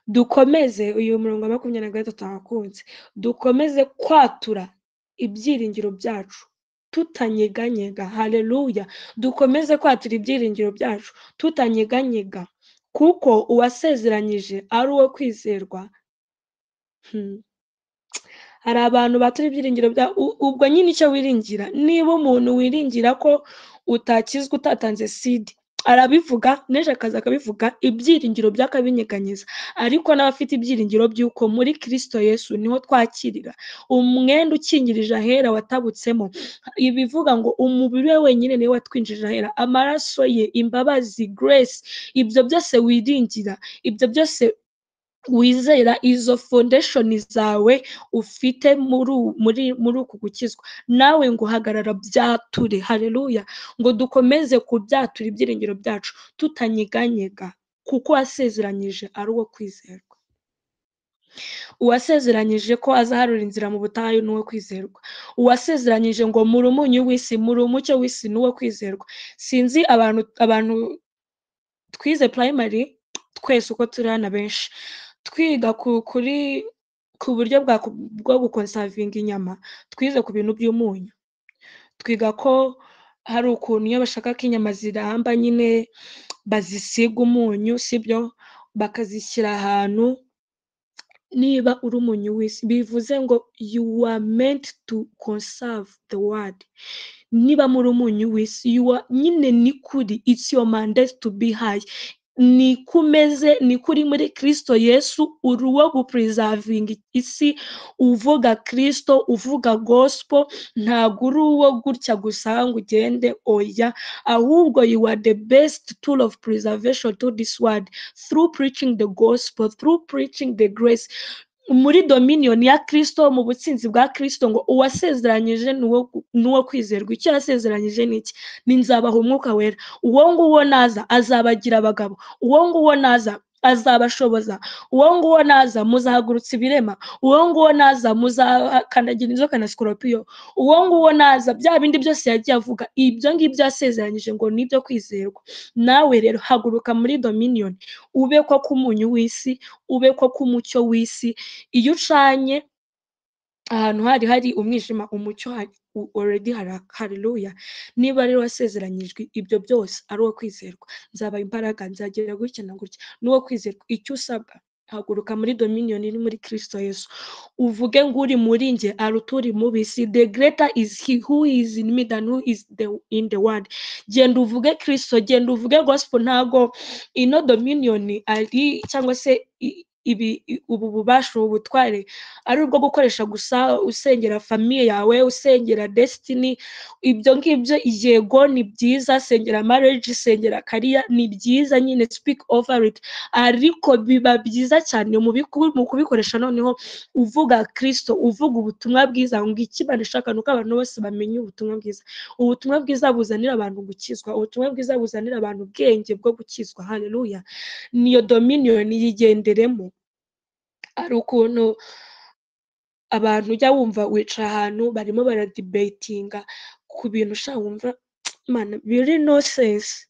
Speaker 4: dukomeze uyu murongo wa 23 ahakunze, dukomeze kwatura ibyiringiro byacu tutanyeganyega. Haleluya! Dukomeze kwatura ibyiringiro byacu tutanyeganyega, kuko uwasezeranyije ari uwo kwizerwa. Hari abantu batura ibyiringiro bya ubwo nyine icyo wiringira. Niba umuntu wiringira ko utakizwa utatanze seed, arabivuga n'ejo akaza akabivuga, ibyiringiro byakabinyeganyeza. Ariko n'abafite ibyiringiro by'uko muri Kristo Yesu niho twakirira umwenda ukingirije ahera watabutsemo, ibivuga ngo umubiri we wenyine niwe watwinjije ahera, amaraso ye, imbabazi, grace, ibyo byose wiringira, ibyo byose wizera, izo foundation zawe ufite muri uku gukizwa, nawe ngo hagarara byature. Haleluya! Ngo dukomeze kubyatura ibyiringiro byacu tutanyeganyega, kuko wasezeranyije ari uwo kwizerwa. Uwasezeranyije ko azaharura inzira mu butayu ni uwo kwizerwa. Uwasezeranyije ngo muri umunyu w'isi, muri umucyo w'isi, ni uwo kwizerwa. Sinzi abantu twize primary twese uko turi hano benshi twiga ku buryo bwo gukonsavinga inyama, twize ku bintu by'umunyu, twiga ko hari ukuntu iyo bashaka ko inyama ziramba nyine bazisiga umunyu, sibyo, bakazishyira ahantu. Niba uri umunyu w'isi, bivuze ngo you are meant to conserve the world. Niba muri umunyu w'isi, you are nyine ni kuri, it's your mandate to be high. Ni kumeze ni kuri muri Kristo Yesu, uri uwo gupreservinga isi, uvuga Kristo, uvuga gospel. Ntabwo uri uwo gutya gusa ngo ugende, oya, ahubwo you are the best tool of preservation to this world through preaching the gospel, through preaching the grace, muri dominion ya Kristo, mu butsinzi bwa Kristo. Ngo uwasezeranyije ni uwo kwizerwa. Icyo yasezeranyije ni iki? Ni nzabaha umwuka wera, uwo nguwo naza azabagira abagabo, uwo nguwo naza azabashoboza, uwo nguwo naza muzahagurutsa ibirema, uwo nguwo naza muzakandagira inzoka na sikoropiyo, uwo nguwo naza bya bindi byose yagiye avuga, ibyo ngibyo yasezeranyije ngo ni ibyo kwizerwa. Nawe rero haguruka muri dominion, ube ko k'umunyu w'isi, ube ko k'umucyo w'isi. Iyo ucanye ahantu hari hari umwijima, umucyo hari already hari. Haleluya! Niba rero wasezeranyijwe ibyo byose, ari uwo kwizerwa, nzabaha imbaraga, nzagera gutya na gutya, n'uwo kwizerwa. Icyo usabwa, haguruka muri dominion iri muri Kristo Yesu, uvuge ngo uri muri njye aruta uri mu bisi. The greater is he who is in me than who is in the world. Genda uvuge Kristo, genda uvuge gospel. Ntago ino dominion ari cyangwa se ibi ubu bubasha, ubu butware ari ubwo gukoresha gusa usengera famille yawe, usengera destiny. Ibyo ngibyo yego ni byiza, sengera marriage, sengera career, ni byiza nyine, speak over it. Ariko biba byiza cyane mu kubikoresha noneho uvuga Kristo, uvuga ubutumwa bwiza. Ngo icyo Imana ishaka ni uko abantu bose bamenya ubutumwa bwiza, ubutumwa bwiza buzanira abantu gukizwa, ubutumwa bwiza buzanira abantu ubwenge bwo gukizwa. Haleluya! Niyo dominion, yigenderemo. Hari ukuntu abantu ujya wumva wicaye ahantu barimo baradibetinga ku bintu ushaka wumva mana biri no sense,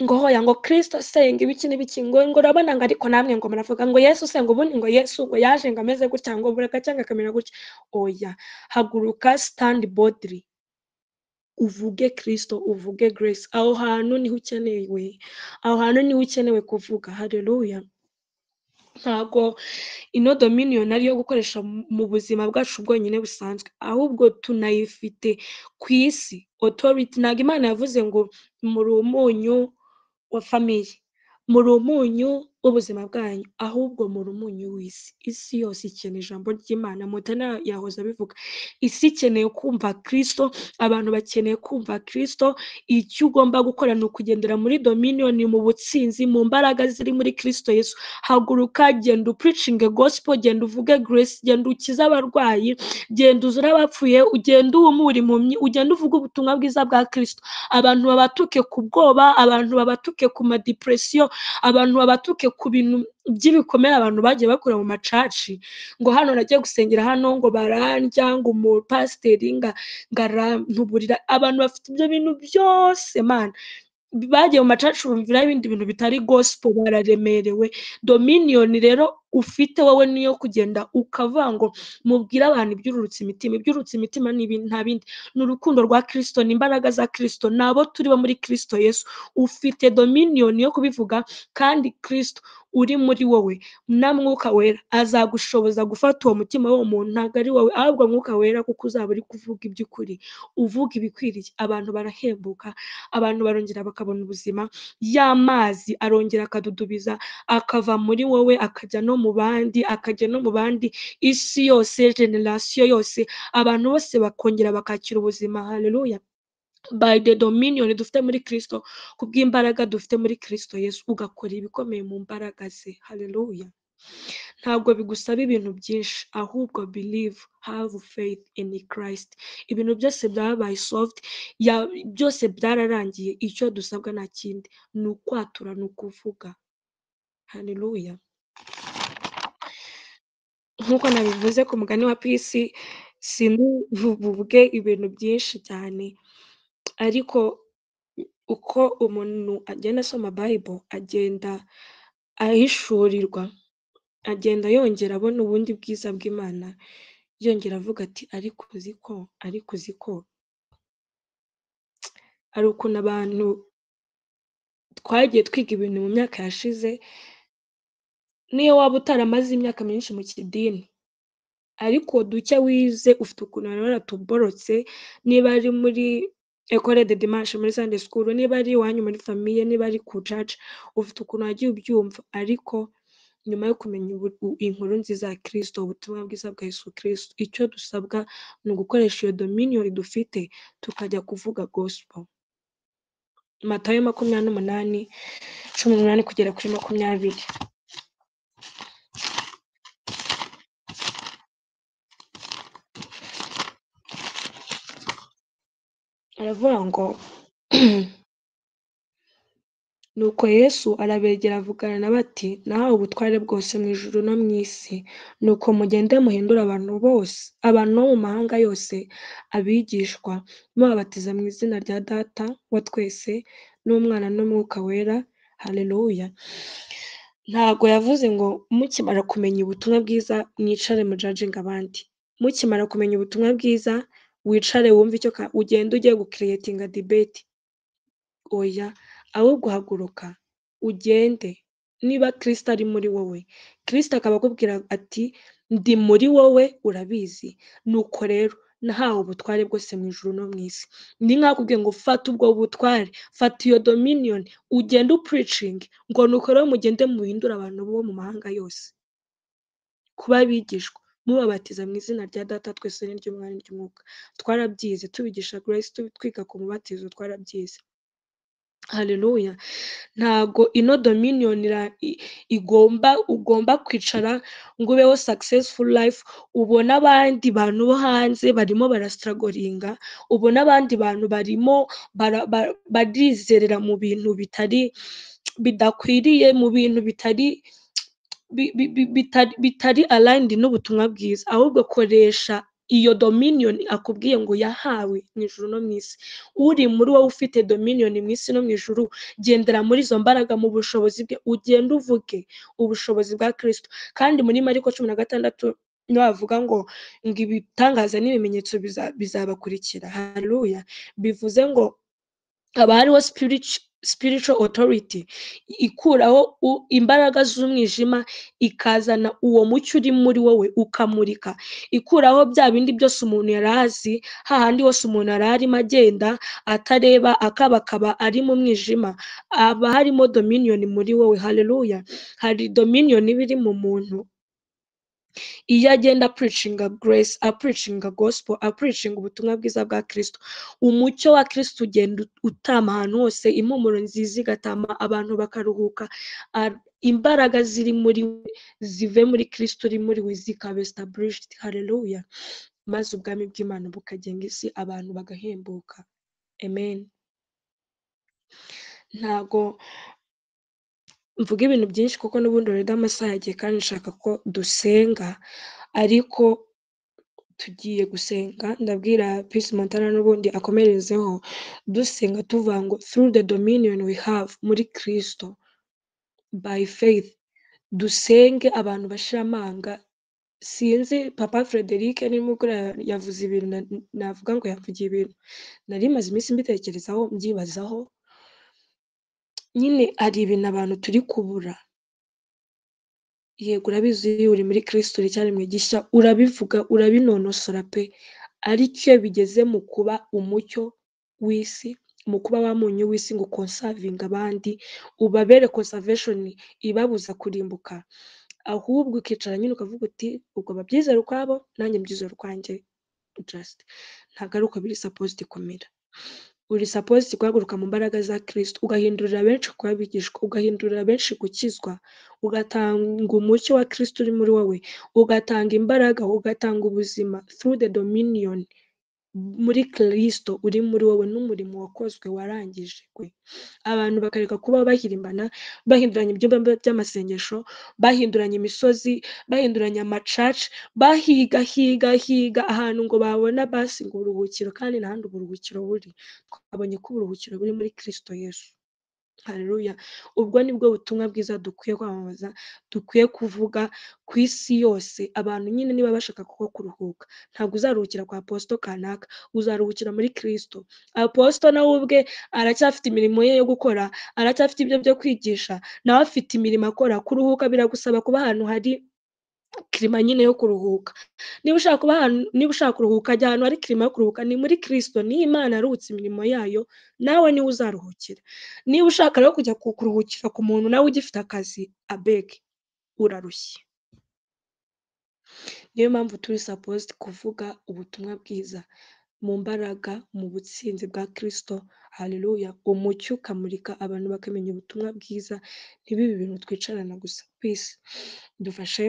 Speaker 4: ngo hoya, ngo Kristo asenga ibiki n'ibiki, ngo urabona ngo ariko namwe ngo muravuga ngo Yesu se, ngo ubundi ngo Yesu ngo yaje ngo ameze gutya, ngo bureka cyangwa akamera gutya. Oya, haguruka, stand boldly, uvuge Kristo, uvuge grace. Aho hantu niho ukenewe, aho hantu niho ukenewe kuvuga. Haleluya! Ntabwo ino dominion ari iyo gukoresha mu buzima bwacu bwonyine busanzwe, ahubwo tunayifite ku isi authority. Ntabwo Imana yavuze ngo muri umunyu wa famille, muri umunyu w'ubuzima bwanyu, ahubwo muri umunyu w'isi. Isi yose ikeneye ijambo ry'Imana. Mutana yahoze abivuga, isi ikeneye kumva Kristo, abantu bakeneye kumva Kristo. Icyo ugomba gukora ni ukugendera muri dominion, mu butsinzi, mu mbaraga ziri muri Kristo Yesu. Haguruka, genda upreachinge gospel, genda uvuge grace, genda ukize abarwayi, genda uzure abapfuye, ugenda uhumure impumyi, ugenda uvuge ubutumwa bwiza bwa Kristo. Abantu babatuke ku bwoba, abantu babatuke ku madepression, abantu babatuke ku bintu by'ibikomere abantu bagiye bakura mu machurch, ngo hano nagiye gusengera hano ngo barandya, ngo umupasiteri nga arantuburira. Abantu bafite ibyo bintu byose mana. Bagiye mu macacu bumviraho ibindi bintu bitari gospel, bararemerewe. Dominion rero ufite wowe niyo kugenda ukavuga ngo mubwire abantu ibyururutse imitima. Ibyururutse imitima ni nta bindi, ni urukundo rwa Kristo, ni imbaraga za Kristo, ni abo turi bo muri Kristo Yesu. Ufite dominion yo kubivuga, kandi Kristo uri muri wowe na Mwuka Wera azagushoboza gufata uwo mutima w'uwo muntu. Ntabwo ari wowe, ahubwo Mwuka Wera, kuko uzaba uri kuvuga iby'ukuri, uvuga ibikwiriye. Abantu barahembuka, abantu barongera bakabona ubuzima. Ya mazi arongera akadudubiza, akava muri wowe akajya no mu bandi, akajya no mu bandi, isi yose, generasiyo yose, abantu bose bakongera bakakira ubuzima. Haleluya! By the dominion dufite muri Kristo, kubw'imbaraga dufite muri Kristo Yesu, ugakora ibikomeye mu mbaraga ze. Haleluya! Ntabwo bigusaba ibintu byinshi, ahubwo believe, have faith in Christ. Ibintu byose byabaye solved, byose byararangiye. Icyo dusabwa nta kindi, ni ukwatura, ni ukuvuga. Haleluya! Nk'uko nabivuze ku mugani wa Peace, sinbuvuge ibintu byinshi cyane, ariko uko umuntu agenda asoma Bible, agenda ahishurirwa, agenda yongera abona ubundi bwiza bw'Imana, yongera avuga ati ariko uzi ko, ariko uzi ko. Hari ukuntu abantu twagiye twiga ibintu mu myaka yashize, niyo waba utaramaze imyaka myinshi mu kidini, ariko duke wize ufite ukuntu bari baratuborotse, niba ari muri Ecole de Dimanche, muri Sunday school, niba ari iwanyu muri famille, niba ari ku church, ufite ukuntu wagiye ubyumva. Ariko nyuma yo kumenya inkuru nziza ya Kristo, ubutumwa bwiza bwa Yesu Kristo, icyo dusabwa ni ugukoresha iyo dominion dufite, tukajya kuvuga gospel. Matayo 28:18 kugera kuri 20. Aravuga ngo nuko Yesu arabegera avugana nabo ati nahawe ubutware bwose mu ijuru no mu isi, nuko mugende muhindure abantu bose, abantu bo mu mahanga yose abigishwa, mubabatiza mu izina rya Data wa twese n'Umwana n'Umwuka Wera. Haleluya! Ntabwo yavuze ngo mukimara kumenya ubutumwa bwiza mwicare mujajinga abandi. Mukimara kumenya ubutumwa bwiza wicare wumve icyo ugenda ugiye gucreatinga debate. Oya, ahubwo haguruka ugende. Niba Kristo ari muri wowe, Kristo akaba akubwira ati ndi muri wowe, urabizi. Nuko rero nahawe ubutware bwose mu ijuru no mu isi. Ni nkaho akubwiye ngo fata ubwo butware, fata iyo dominion, ugende upreaching, ngo nuko rero mugende muhindure abantu bo mu mahanga yose kuba abigishwa, mubabatiza mu izina rya Data twese n'iry'Umwana n'iry'Umwuka. Twarabyize tubigisha Grace, twiga ku mubatizo, twarabyize. Haleluya! Ntago ino dominion igomba, ugomba kwicara ngo ubeho successful life, ubona abandi bantu bo hanze barimo barastrugglinga, ubona abandi bantu barimo barizerera mu bintu bitari, bidakwiriye, mu bintu bitari, bitari aligned n'ubutumwa bwiza. Ahubwo koresha iyo dominion akubwiye ngo yahawe mu ijuru no mu isi. Uri muri wowe ufite dominion mu isi no mu ijuru, gendera muri izo mbaraga, mu bushobozi bwe, ugende uvuge ubushobozi bwa Kristo. Kandi muri Mariko 16 niho bavuga ngo ibitangaza n'ibimenyetso bizabakurikira. Haleluya! Bivuze ngo haba hariho spiritual authority ikuraho imbaraga z'umwijima, ikazana uwo mucyo uri muri wowe ukamurika, ikuraho bya bindi byose umuntu yari azi, hahandi hose umuntu yari arimo agenda atareba, akabakaba ari mu mwijima, haba harimo dominion muri wowe. Haleluya! Hari dominion iba iri mu muntu iyo agenda preachinga grace, apreachinga gospel, apreachinga ubutumwa bwiza bwa Kristo. Umucyo wa Kristo ugenda utama ahantu hose, impumuro nziza igatama, abantu bakaruhuka. Imbaraga ziri muri we zive muri Kristo uri muri we zikaba established. Haleluya! Maze ubwami bw'Imana bukagenga isi, abantu bagahembuka. Amen. Ntago mvuga ibintu byinshi kuko n'ubundi already amasaha yagiye, kandi nshaka ko dusenga, ariko
Speaker 3: Tugiye gusenga, ndabwira Peace Montana n'ubundi akomerezeho dusenga tuvuga ngo through the dominion we have muri Kristo by faith, dusenge abantu bashira amanga. Sinzi papa Frederic nimugoroba yavuze ibintu navuga ngo yavugiye ibintu nari maze iminsi mbitekerezaho mbyibazaho. Nyine hari ibintu abantu turi kubura. Yego urabizi iyo uri muri Kristo uri icyaremwe gishya, urabivuga urabinonosora pe, ariko iyo bigeze mu kuba umucyo w'isi, mu kuba wa munyu w'isi ngo ukonsavinge abandi, ubabere conservation ibabuza kurimbuka, ahubwo ukicara nyine ukavuga uti ubwo babyizera ukwabo nanjye mbyizera ukwanjye, just ntabwo ari uko biri supposed kumera. Uri supposed guhaguruka mu mbaraga za Kristo, ugahindurira benshi kuba abigishwa, ugahindurira benshi gukizwa, ugatanga umucyo wa Kristo uri muri wowe, ugatanga imbaraga, ugatanga ubuzima through the dominion muri Kristo uri muri wowe n'umurimo wakozwe warangijwe. Abantu bakareka kuba bahirimbana, bahinduranya ibyumba by'amasengesho, bahinduranya imisozi, bahinduranya amacaci, bahiga higa higa ahantu ngo babona basi ngo uburuhukiro, kandi nta handi uburuhukiro buri. Twabonye ko uburuhukiro buri muri Kristo Yesu. Haleluya. Ubwo nibwo butumwa bwiza dukwiye kwamamaza, dukwiye kuvuga ku isi yose. Abantu nyine niba bashaka kuko kuruhuka, ntabwo uzaruhukira kwa aposito kanaka, uzaruhukira muri Kristo. Aposito nawe ubwe aracyafite imirimo ye yo gukora, aracyafite ibyo byo kwigisha, nawe afite imirimo akora. Kuruhuka biragusaba kuba ahantu hari kirima nyine yo kuruhuka. Niba ushaka kuba ahantu, niba ushaka kuruhuka, jya ahantu hari kirima yo kuruhuka, ni muri Kristo. Niyo Imana yaruhutse imirimo yayo, nawe niwe uzaruhukira. Niba ushaka rero kujya kuruhukira ku muntu nawe ugifite akazi, abeg urarushye. Niyo mpamvu turi supposed kuvuga ubutumwa bwiza mu mbaraga, mu butsinzi bwa Kristo. Haleluya. Umucyo ukamurika abantu bakamenya ubutumwa bwiza, ntibibe ibintu twicarana gusa. Peace. Dufashe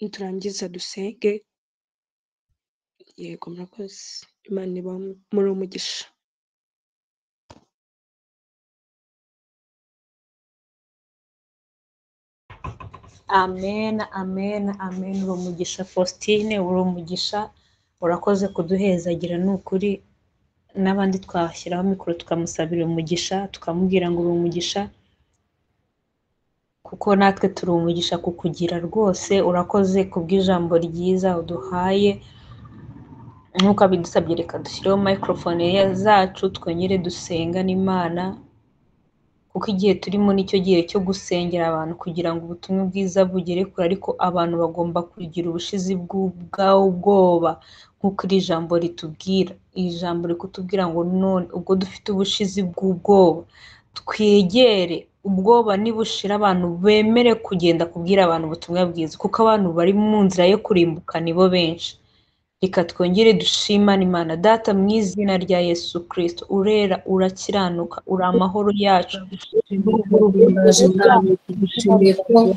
Speaker 3: niturangiza dusenge. Yego murakoze. Imana ibahe muri umugisha.
Speaker 1: Amen, amen, amen. Uri umugisha Faustine, uri umugisha, urakoze kuduhezagira ni ukuri. N'abandi twashyiraho mikoro tukamusabira umugisha, tukamubwira ngo uri umugisha, kuko natwe turi umugisha kukugira rwose. Urakoze kubw'ijambo ryiza uduhaye. Nk'uko abidusabye, reka dushyireho microphone zacu twongere dusengane Imana, kuko igihe turimo nicyo gihe cyo gusengera abantu kugira ngo ubutumwa bwiza bugere kure, ariko abantu bagomba kugira ubushizi bw'ubwoba nk'uko iri jambo ritubwira. Iri jambo riri kutubwira ngo none ubwo dufite ubushizi bw'ubwoba, twegere ubwoba nibushira, abantu bemere kugenda kubwira abantu ubutumwa bwiza, kuko abantu bari mu nzira yo kurimbuka nibo benshi. Reka twongere dushimane Imana. Data, mu izina rya Yesu Kristo, urera, urakiranuka, uri amahoro yacu.
Speaker 2: Tuguhimbaje Mwami, tugushimiye ko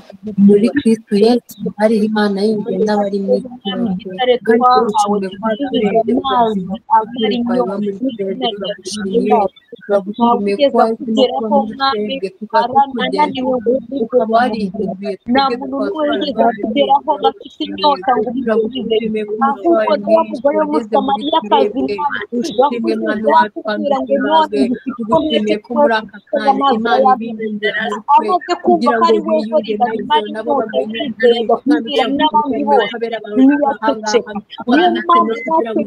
Speaker 2: muri Kristo Yesu hariho Imana yindi n'abari mu isi
Speaker 1: Mwami,
Speaker 2: yose.
Speaker 1: igitare
Speaker 2: Kandi
Speaker 1: twahawe
Speaker 2: tugushimiye ko
Speaker 1: gisubiza
Speaker 2: waturebye
Speaker 1: amazi
Speaker 2: ubuzima
Speaker 1: amara
Speaker 2: twaba
Speaker 1: inyota
Speaker 2: muri
Speaker 1: mu
Speaker 2: twebwe,
Speaker 1: izina rya
Speaker 2: turagushimiye,
Speaker 1: Yesu.
Speaker 2: turagushimiye ko
Speaker 1: Ntawugeza
Speaker 2: wahisemo kuba
Speaker 1: kugeraho
Speaker 2: muri
Speaker 1: Mwami,
Speaker 2: twebwe tukaba
Speaker 1: arananiwe
Speaker 2: tukugendaho, ukaba warihinduye
Speaker 1: nta
Speaker 2: twebwe
Speaker 1: muntu
Speaker 2: tukaba
Speaker 1: n'umwe wigeze
Speaker 2: twararwaye
Speaker 1: akugeraho ngo afite
Speaker 2: turagushimiye,
Speaker 1: inyota ngo umusubize,
Speaker 2: turagushimiye ko umuco
Speaker 1: ahubwo
Speaker 2: wawe
Speaker 1: ni wa
Speaker 2: mwinshi
Speaker 1: mugore
Speaker 2: wageze muri
Speaker 1: w'Umusamariyakazi
Speaker 2: twebwe.
Speaker 1: Mwami,
Speaker 2: Ushimwe
Speaker 1: wakuze
Speaker 2: Mwami wacu kandi
Speaker 1: yakubwira ngo none
Speaker 2: uhimbazwe,
Speaker 1: ngufite uko
Speaker 2: tugushimiye
Speaker 1: mwese
Speaker 2: ko muri aka
Speaker 1: twese
Speaker 2: kanya
Speaker 1: amazi
Speaker 2: Imana
Speaker 1: arayabona.
Speaker 2: ibiyongera muri twe
Speaker 1: Amaze kumva
Speaker 2: kugira
Speaker 1: ko
Speaker 2: ngo
Speaker 1: ari wowe
Speaker 2: biyunge
Speaker 1: riba
Speaker 2: nayo
Speaker 1: rimara
Speaker 2: nabo
Speaker 1: inyota
Speaker 2: bamenye
Speaker 1: yizeye
Speaker 2: ukuri. Mwami
Speaker 1: kubwira n'abandi
Speaker 2: turagushimiye
Speaker 1: bose
Speaker 2: ko abera bawe turi
Speaker 1: ntibaceceka.
Speaker 2: ahangaha
Speaker 1: Niyo mpamvu
Speaker 2: waranatse kugira
Speaker 1: natwe
Speaker 2: ngo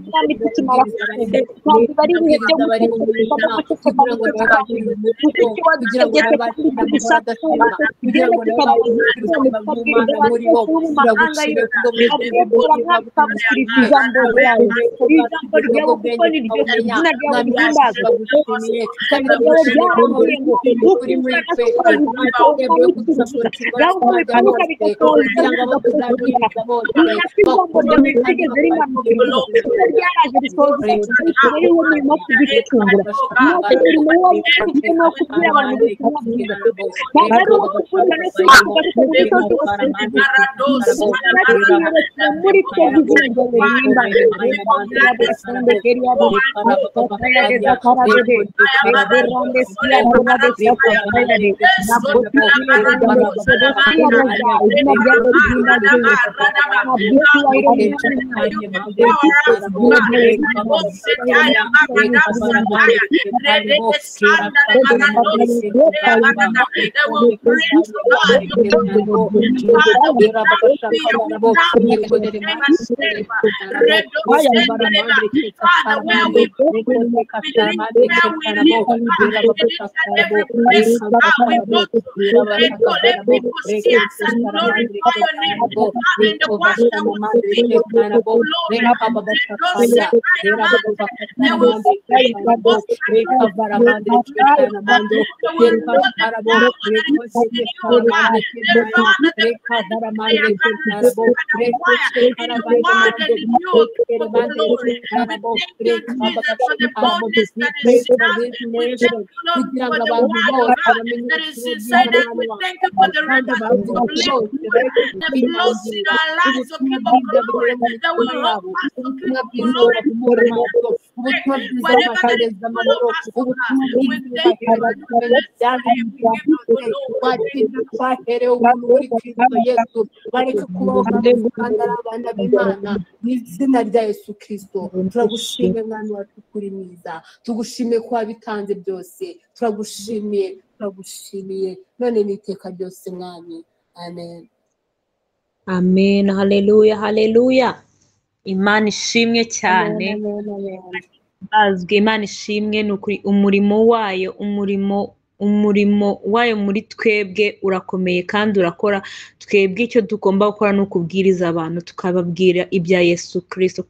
Speaker 1: Mwami
Speaker 2: dukomeze
Speaker 1: tukimara
Speaker 2: kubwiriza
Speaker 1: kukumva
Speaker 2: abari
Speaker 1: ntabwo ari ibihe byo
Speaker 2: kubwiriza abari mu
Speaker 1: guceceka no
Speaker 2: mwijima,
Speaker 1: guceceka
Speaker 2: kugira ngo nabo
Speaker 1: guceceka,
Speaker 2: bakire
Speaker 1: kuko
Speaker 2: umucyo,
Speaker 1: icyo
Speaker 2: kugira ngo
Speaker 1: wadutegetse
Speaker 2: nabo
Speaker 1: kandi
Speaker 2: bakire amahoro
Speaker 1: tugishaka
Speaker 2: adashira,
Speaker 1: natwe
Speaker 2: kugira
Speaker 1: tugende
Speaker 2: ngo nabo
Speaker 1: tukabwiriza
Speaker 2: bakire
Speaker 1: none
Speaker 2: ubuzima
Speaker 1: tukabwiriza
Speaker 2: bw'Imana
Speaker 1: abantu
Speaker 2: muri bo.
Speaker 1: bose bo mu mahanga
Speaker 2: Turagushimiye
Speaker 1: yose
Speaker 2: kubwo bwenge
Speaker 1: abegura
Speaker 2: bwinshi
Speaker 1: Mwami
Speaker 2: bwagushimiye,
Speaker 1: ukabwiriza ijambo ryawe,
Speaker 2: turagushimiye ko
Speaker 1: ijambo
Speaker 2: bwatugeza
Speaker 1: ryawe
Speaker 2: ubwo
Speaker 1: kuko
Speaker 2: bwenge
Speaker 1: ni ryo
Speaker 2: tukabumenya.
Speaker 1: izina ryawe
Speaker 2: Mwami wacu
Speaker 1: rihimbazwe.
Speaker 2: turagushimiye kandi
Speaker 1: Ijambo ryawe
Speaker 2: turagushimiye ko
Speaker 1: ryarambwiye ngo
Speaker 2: uri uri muri
Speaker 1: ukwizera
Speaker 2: twe
Speaker 1: nasohoye
Speaker 2: natwe
Speaker 1: ubuzima
Speaker 2: twebwe
Speaker 1: n'ikiguzi
Speaker 2: kudusobanukirwa
Speaker 1: ryawe
Speaker 2: tuzajya
Speaker 1: bikanuka
Speaker 2: hose
Speaker 1: bigasohoza
Speaker 2: kugira ngo abo
Speaker 1: bigasohoza
Speaker 2: tuzabwiriza bose
Speaker 1: ni nako ijambo
Speaker 2: bakunde
Speaker 1: ryawe
Speaker 2: kandi
Speaker 1: ritigeze rimanuka
Speaker 2: bakwakire
Speaker 1: kuko ryaraje risohoza icyo ari wo murimo wo kuducungura. Natwe umurimo wacu ni uwo kubwira abantu ubutumwa bwiza, ntabwo ari uwo kuvuga no kuvuga ko mu misozi gusa. Imana muri twebwe izina ryawe
Speaker 2: Father, where we where we live, every place we go to, let people see us and glorify your name. Father, in the words that will speak, glory, they will speak, they will know the power that is in you, God. They know that the in the word and in you, glory. We thank you, Jesus, for the boldness that is in us. We thank you, Lord, for the word of God that is inside us. We thank you for the river of life that flows in our lives, O King of glory, that will help us, O King of glory. Whatever that is below us, O God, we thank you and we bless your name. We give you the glory.
Speaker 5: Izina rya Yesu Kristo turagushimiye mwana wacu kuri mwiza, tugushimiye ko wabitanze byose, turagushimiye, turagushimiye none n'iteka ryose mwami. Amen.
Speaker 1: Amen. Haleluya, haleluya. Imana ishimwe cyane. Bazwi Imana ishimwe ni ukuri, umurimo wayo, umurimo wayo muri twebwe urakomeye kandi urakora. Twebwe icyo tugomba gukora ni ukubwiriza abantu, tukababwira ibya Yesu Kristo.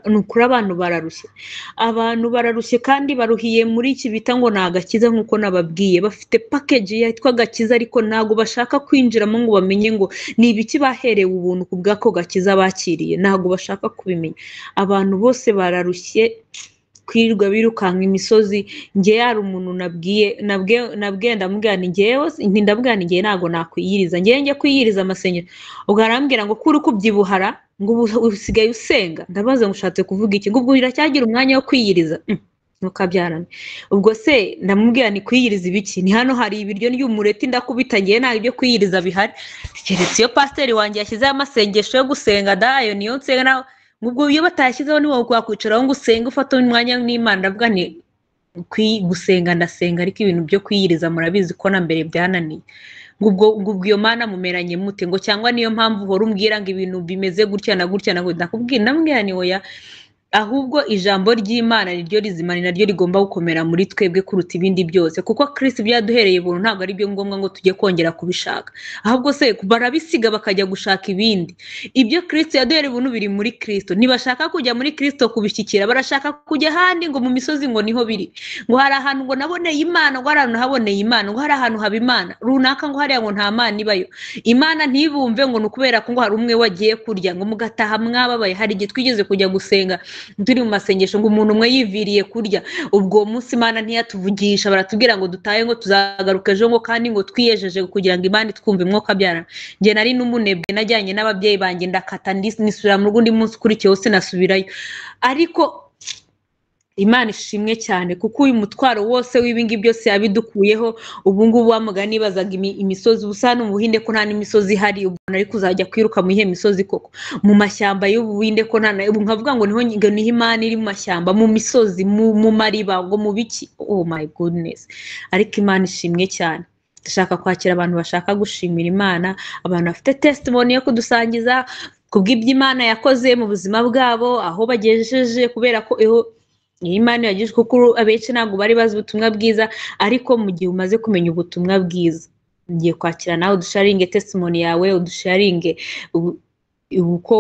Speaker 1: Ni ukuri abantu bararushye, abantu bararushye kandi baruhiye muri iki bita ngo ni agakiza, nk'uko nababwiye bafite package yitwa agakiza, ariko ntabwo bashaka kwinjiramo ngo bamenye ngo ni ibiki baherewe ubuntu ku bw'ako gakiza bakiriye, ntabwo bashaka kubimenya. Abantu bose bararushye kwirirwa birukanka imisozi. Njye yari umuntu nabwiye ndamubwira nti njyewe ndamubwira nti njyewe ntabwo nakwiyiriza, njyewe njya kwiyiriza amasengesho. Ubwo arambwira ngo kuri kubyibuhara ngo usigaye usenga. Ndabaza ngo ushatse kuvuga iki? Ngo ubwo biracyagira umwanya wo kwiyiriza? Ntukabyarane. Ubwo se ndamubwira ni kwiyiriza ibiki? Ni hano hari ibiryo ry'umureti ndakubita, ngiye nta ibyo kwiyiriza bihari, keretse iyo pasiteri wanjye yashyizeho amasengesho yo gusenga dayo niyo nsenga nawe. Ubwo iyo batashyizeho ni wowe wakwicaraho ngo usenge ufate umwanya n'Imana. Ndavuga nti gusenga ndasenga, ariko ibintu byo kwiyiriza murabizi ko na mbere byananiye. Ngo ubwo iyo Mana mumeranye mute? Ngo cyangwa niyo mpamvu uhora umbwira ngo ibintu bimeze gutya na gutya na gutya. Ndakubwira, ndamubwira ni oya, ahubwo ijambo ry'Imana niryo rizima, ni naryo rigomba gukomera muri twebwe kuruta ibindi byose, kuko Kristo ibyo yaduhereye ubuntu ntabwo ari byo ngombwa ngo tujye kongera kubishaka, ahubwo se barabisiga bakajya gushaka ibindi. Ibyo Kristo yaduhereye ubuntu biri muri Kristo, ntibashaka kujya muri Kristo kubishyikira, barashaka kujya ahandi ngo mu misozi ngo niho biri, ngo hari ahantu ngo naboneye Imana, ngo hari ahantu haboneye Imana, ngo hari ahantu haba Imana runaka, ngo hariya ngo nta Mana ibayo. Imana ntibumve ngo ni ukubera ko ngo hari umwe wagiye kurya ngo mugataha mwababaye. Hari igihe twigeze kujya gusenga turi mu masengesho ngo umuntu umwe yiviriye kurya, ubwo munsi Imana ntiyatuvugisha, baratubwira ngo dutahe ngo tuzagaruka ejo, ngo kandi ngo twiyejeje kugira ngo Imana itwumve. Mwuka byara njye nari n'umunebwe, najyanye n'ababyeyi banjye ndakata nisubira mu rugo, undi munsi ukurikiyeho sinasubirayo. Ariko Imana ishimwe cyane kuko uyu mutwaro wose w'ibingi byose yabidukuyeho. Ubu ngubu wa mugani bazaga imisozi, ubusa hano mu Buhinde ko nta n'imisozi ihari, ubwo nari kuzajya kwiruka mu iyihe misozi koko? Mu mashyamba y'Ubuhinde ko nta, ubu nkavuga ngo niho Imana iri mu mashyamba, mu misozi, mu mariba, ngo mu biki. Oh my goodness. Ariko Imana ishimwe cyane. Ndashaka kwakira abantu bashaka gushimira Imana, abantu bafite testimony yo kudusangiza kubw'ibyo Imana yakoze mu buzima bwabo, aho bagejeje, kubera ko Imana yagije, kuko abenshi ntabwo bari bazi ubutumwa bwiza, ariko mu gihe umaze kumenya ubutumwa bwiza, ngiye kwakira nawe udusharinge testimony yawe, udusharinge uko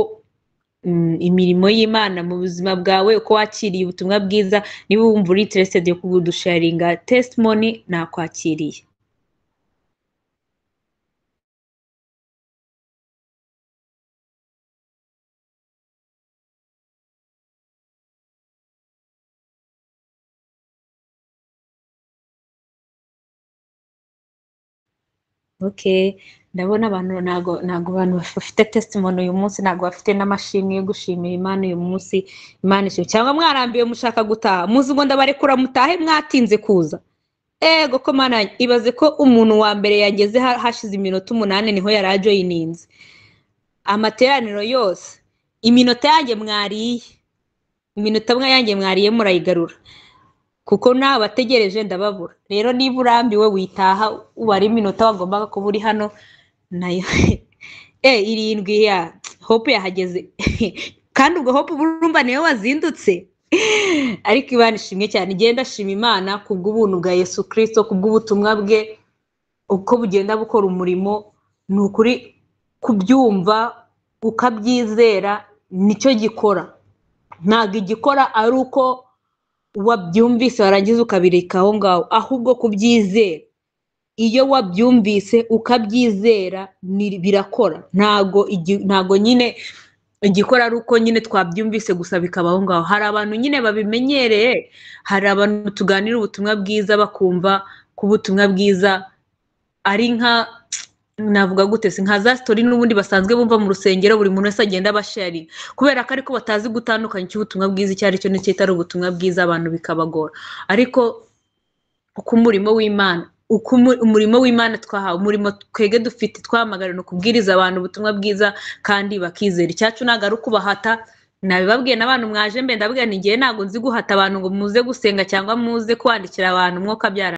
Speaker 1: imirimo y'Imana mu buzima bwawe, uko wakiriye ubutumwa bwiza. Niba wumva uri interested yo kudusharinga testimony, nakwakiriye. Okay, Ndabona abantu ntago abantu bafite testimony uyu munsi, ntago bafite n'amashimwe yo gushimira Imana uyu munsi. Imana ishimwe. Cyangwa mwarambiwe mushaka gutaha, muzi ngo ndabarekura mutahe mwatinze kuza. Ego ko Mana yanjye, ibaze ko umuntu wa mbere yageze hashize iminota 8 niho yari ajoyininze amateraniro yose. Iminota yanjye mwariye, iminota yanjye mwariye murayigarura, kuko nabategereje ndababura. Rero niba urambiwe witaha, ubara iminota wagombaga kuba uri hano nayo 7 ya Hope yahageze. Kandi ubwo Hope urumva niwe wazindutse. Ariko Imana ishimwe cyane. Igenda ashima Imana kubw'ubuntu bwa Yesu Kristo, kubw'ubutumwa bwe uko bugenda bukora umurimo. Ni ukuri kubyumva ukabyizera nicyo gikora. Ntabwo igikora ari uko wabyumvise warangiza ukabireka aho ngaho, ahubwo kubyizera. Iyo wabyumvise ukabyizera birakora. Ntago nyine igikora ari uko nyine twabyumvise gusa bikaba aho ngaho. Hari abantu nyine babimenyereye, hari abantu tuganira ubutumwa bwiza bakumva ko ubutumwa bwiza ari nka, navuga gute se, nka za story n'ubundi basanzwe bumva mu rusengero, buri muntu wese agenda abasharinga, kubera ko ariko batazi gutandukanya icyo ubutumwa bwiza icyo ari cyo n'ikitari ubutumwa bwiza, abantu bikabagora. Ariko uko umurimo w'Imana, uko umurimo w'Imana twahawe, umurimo twege dufite twamagana, ni ukubwiriza abantu ubutumwa bwiza kandi bakizera. Icyacu ntabwo ari ukubahata. Nabibabwiye n'abantu mwaje mbe ndababwira nti ngewe ntabwo nzi guhata abantu ngo muze gusenga cyangwa muze kwandikira abantu mwuka byara.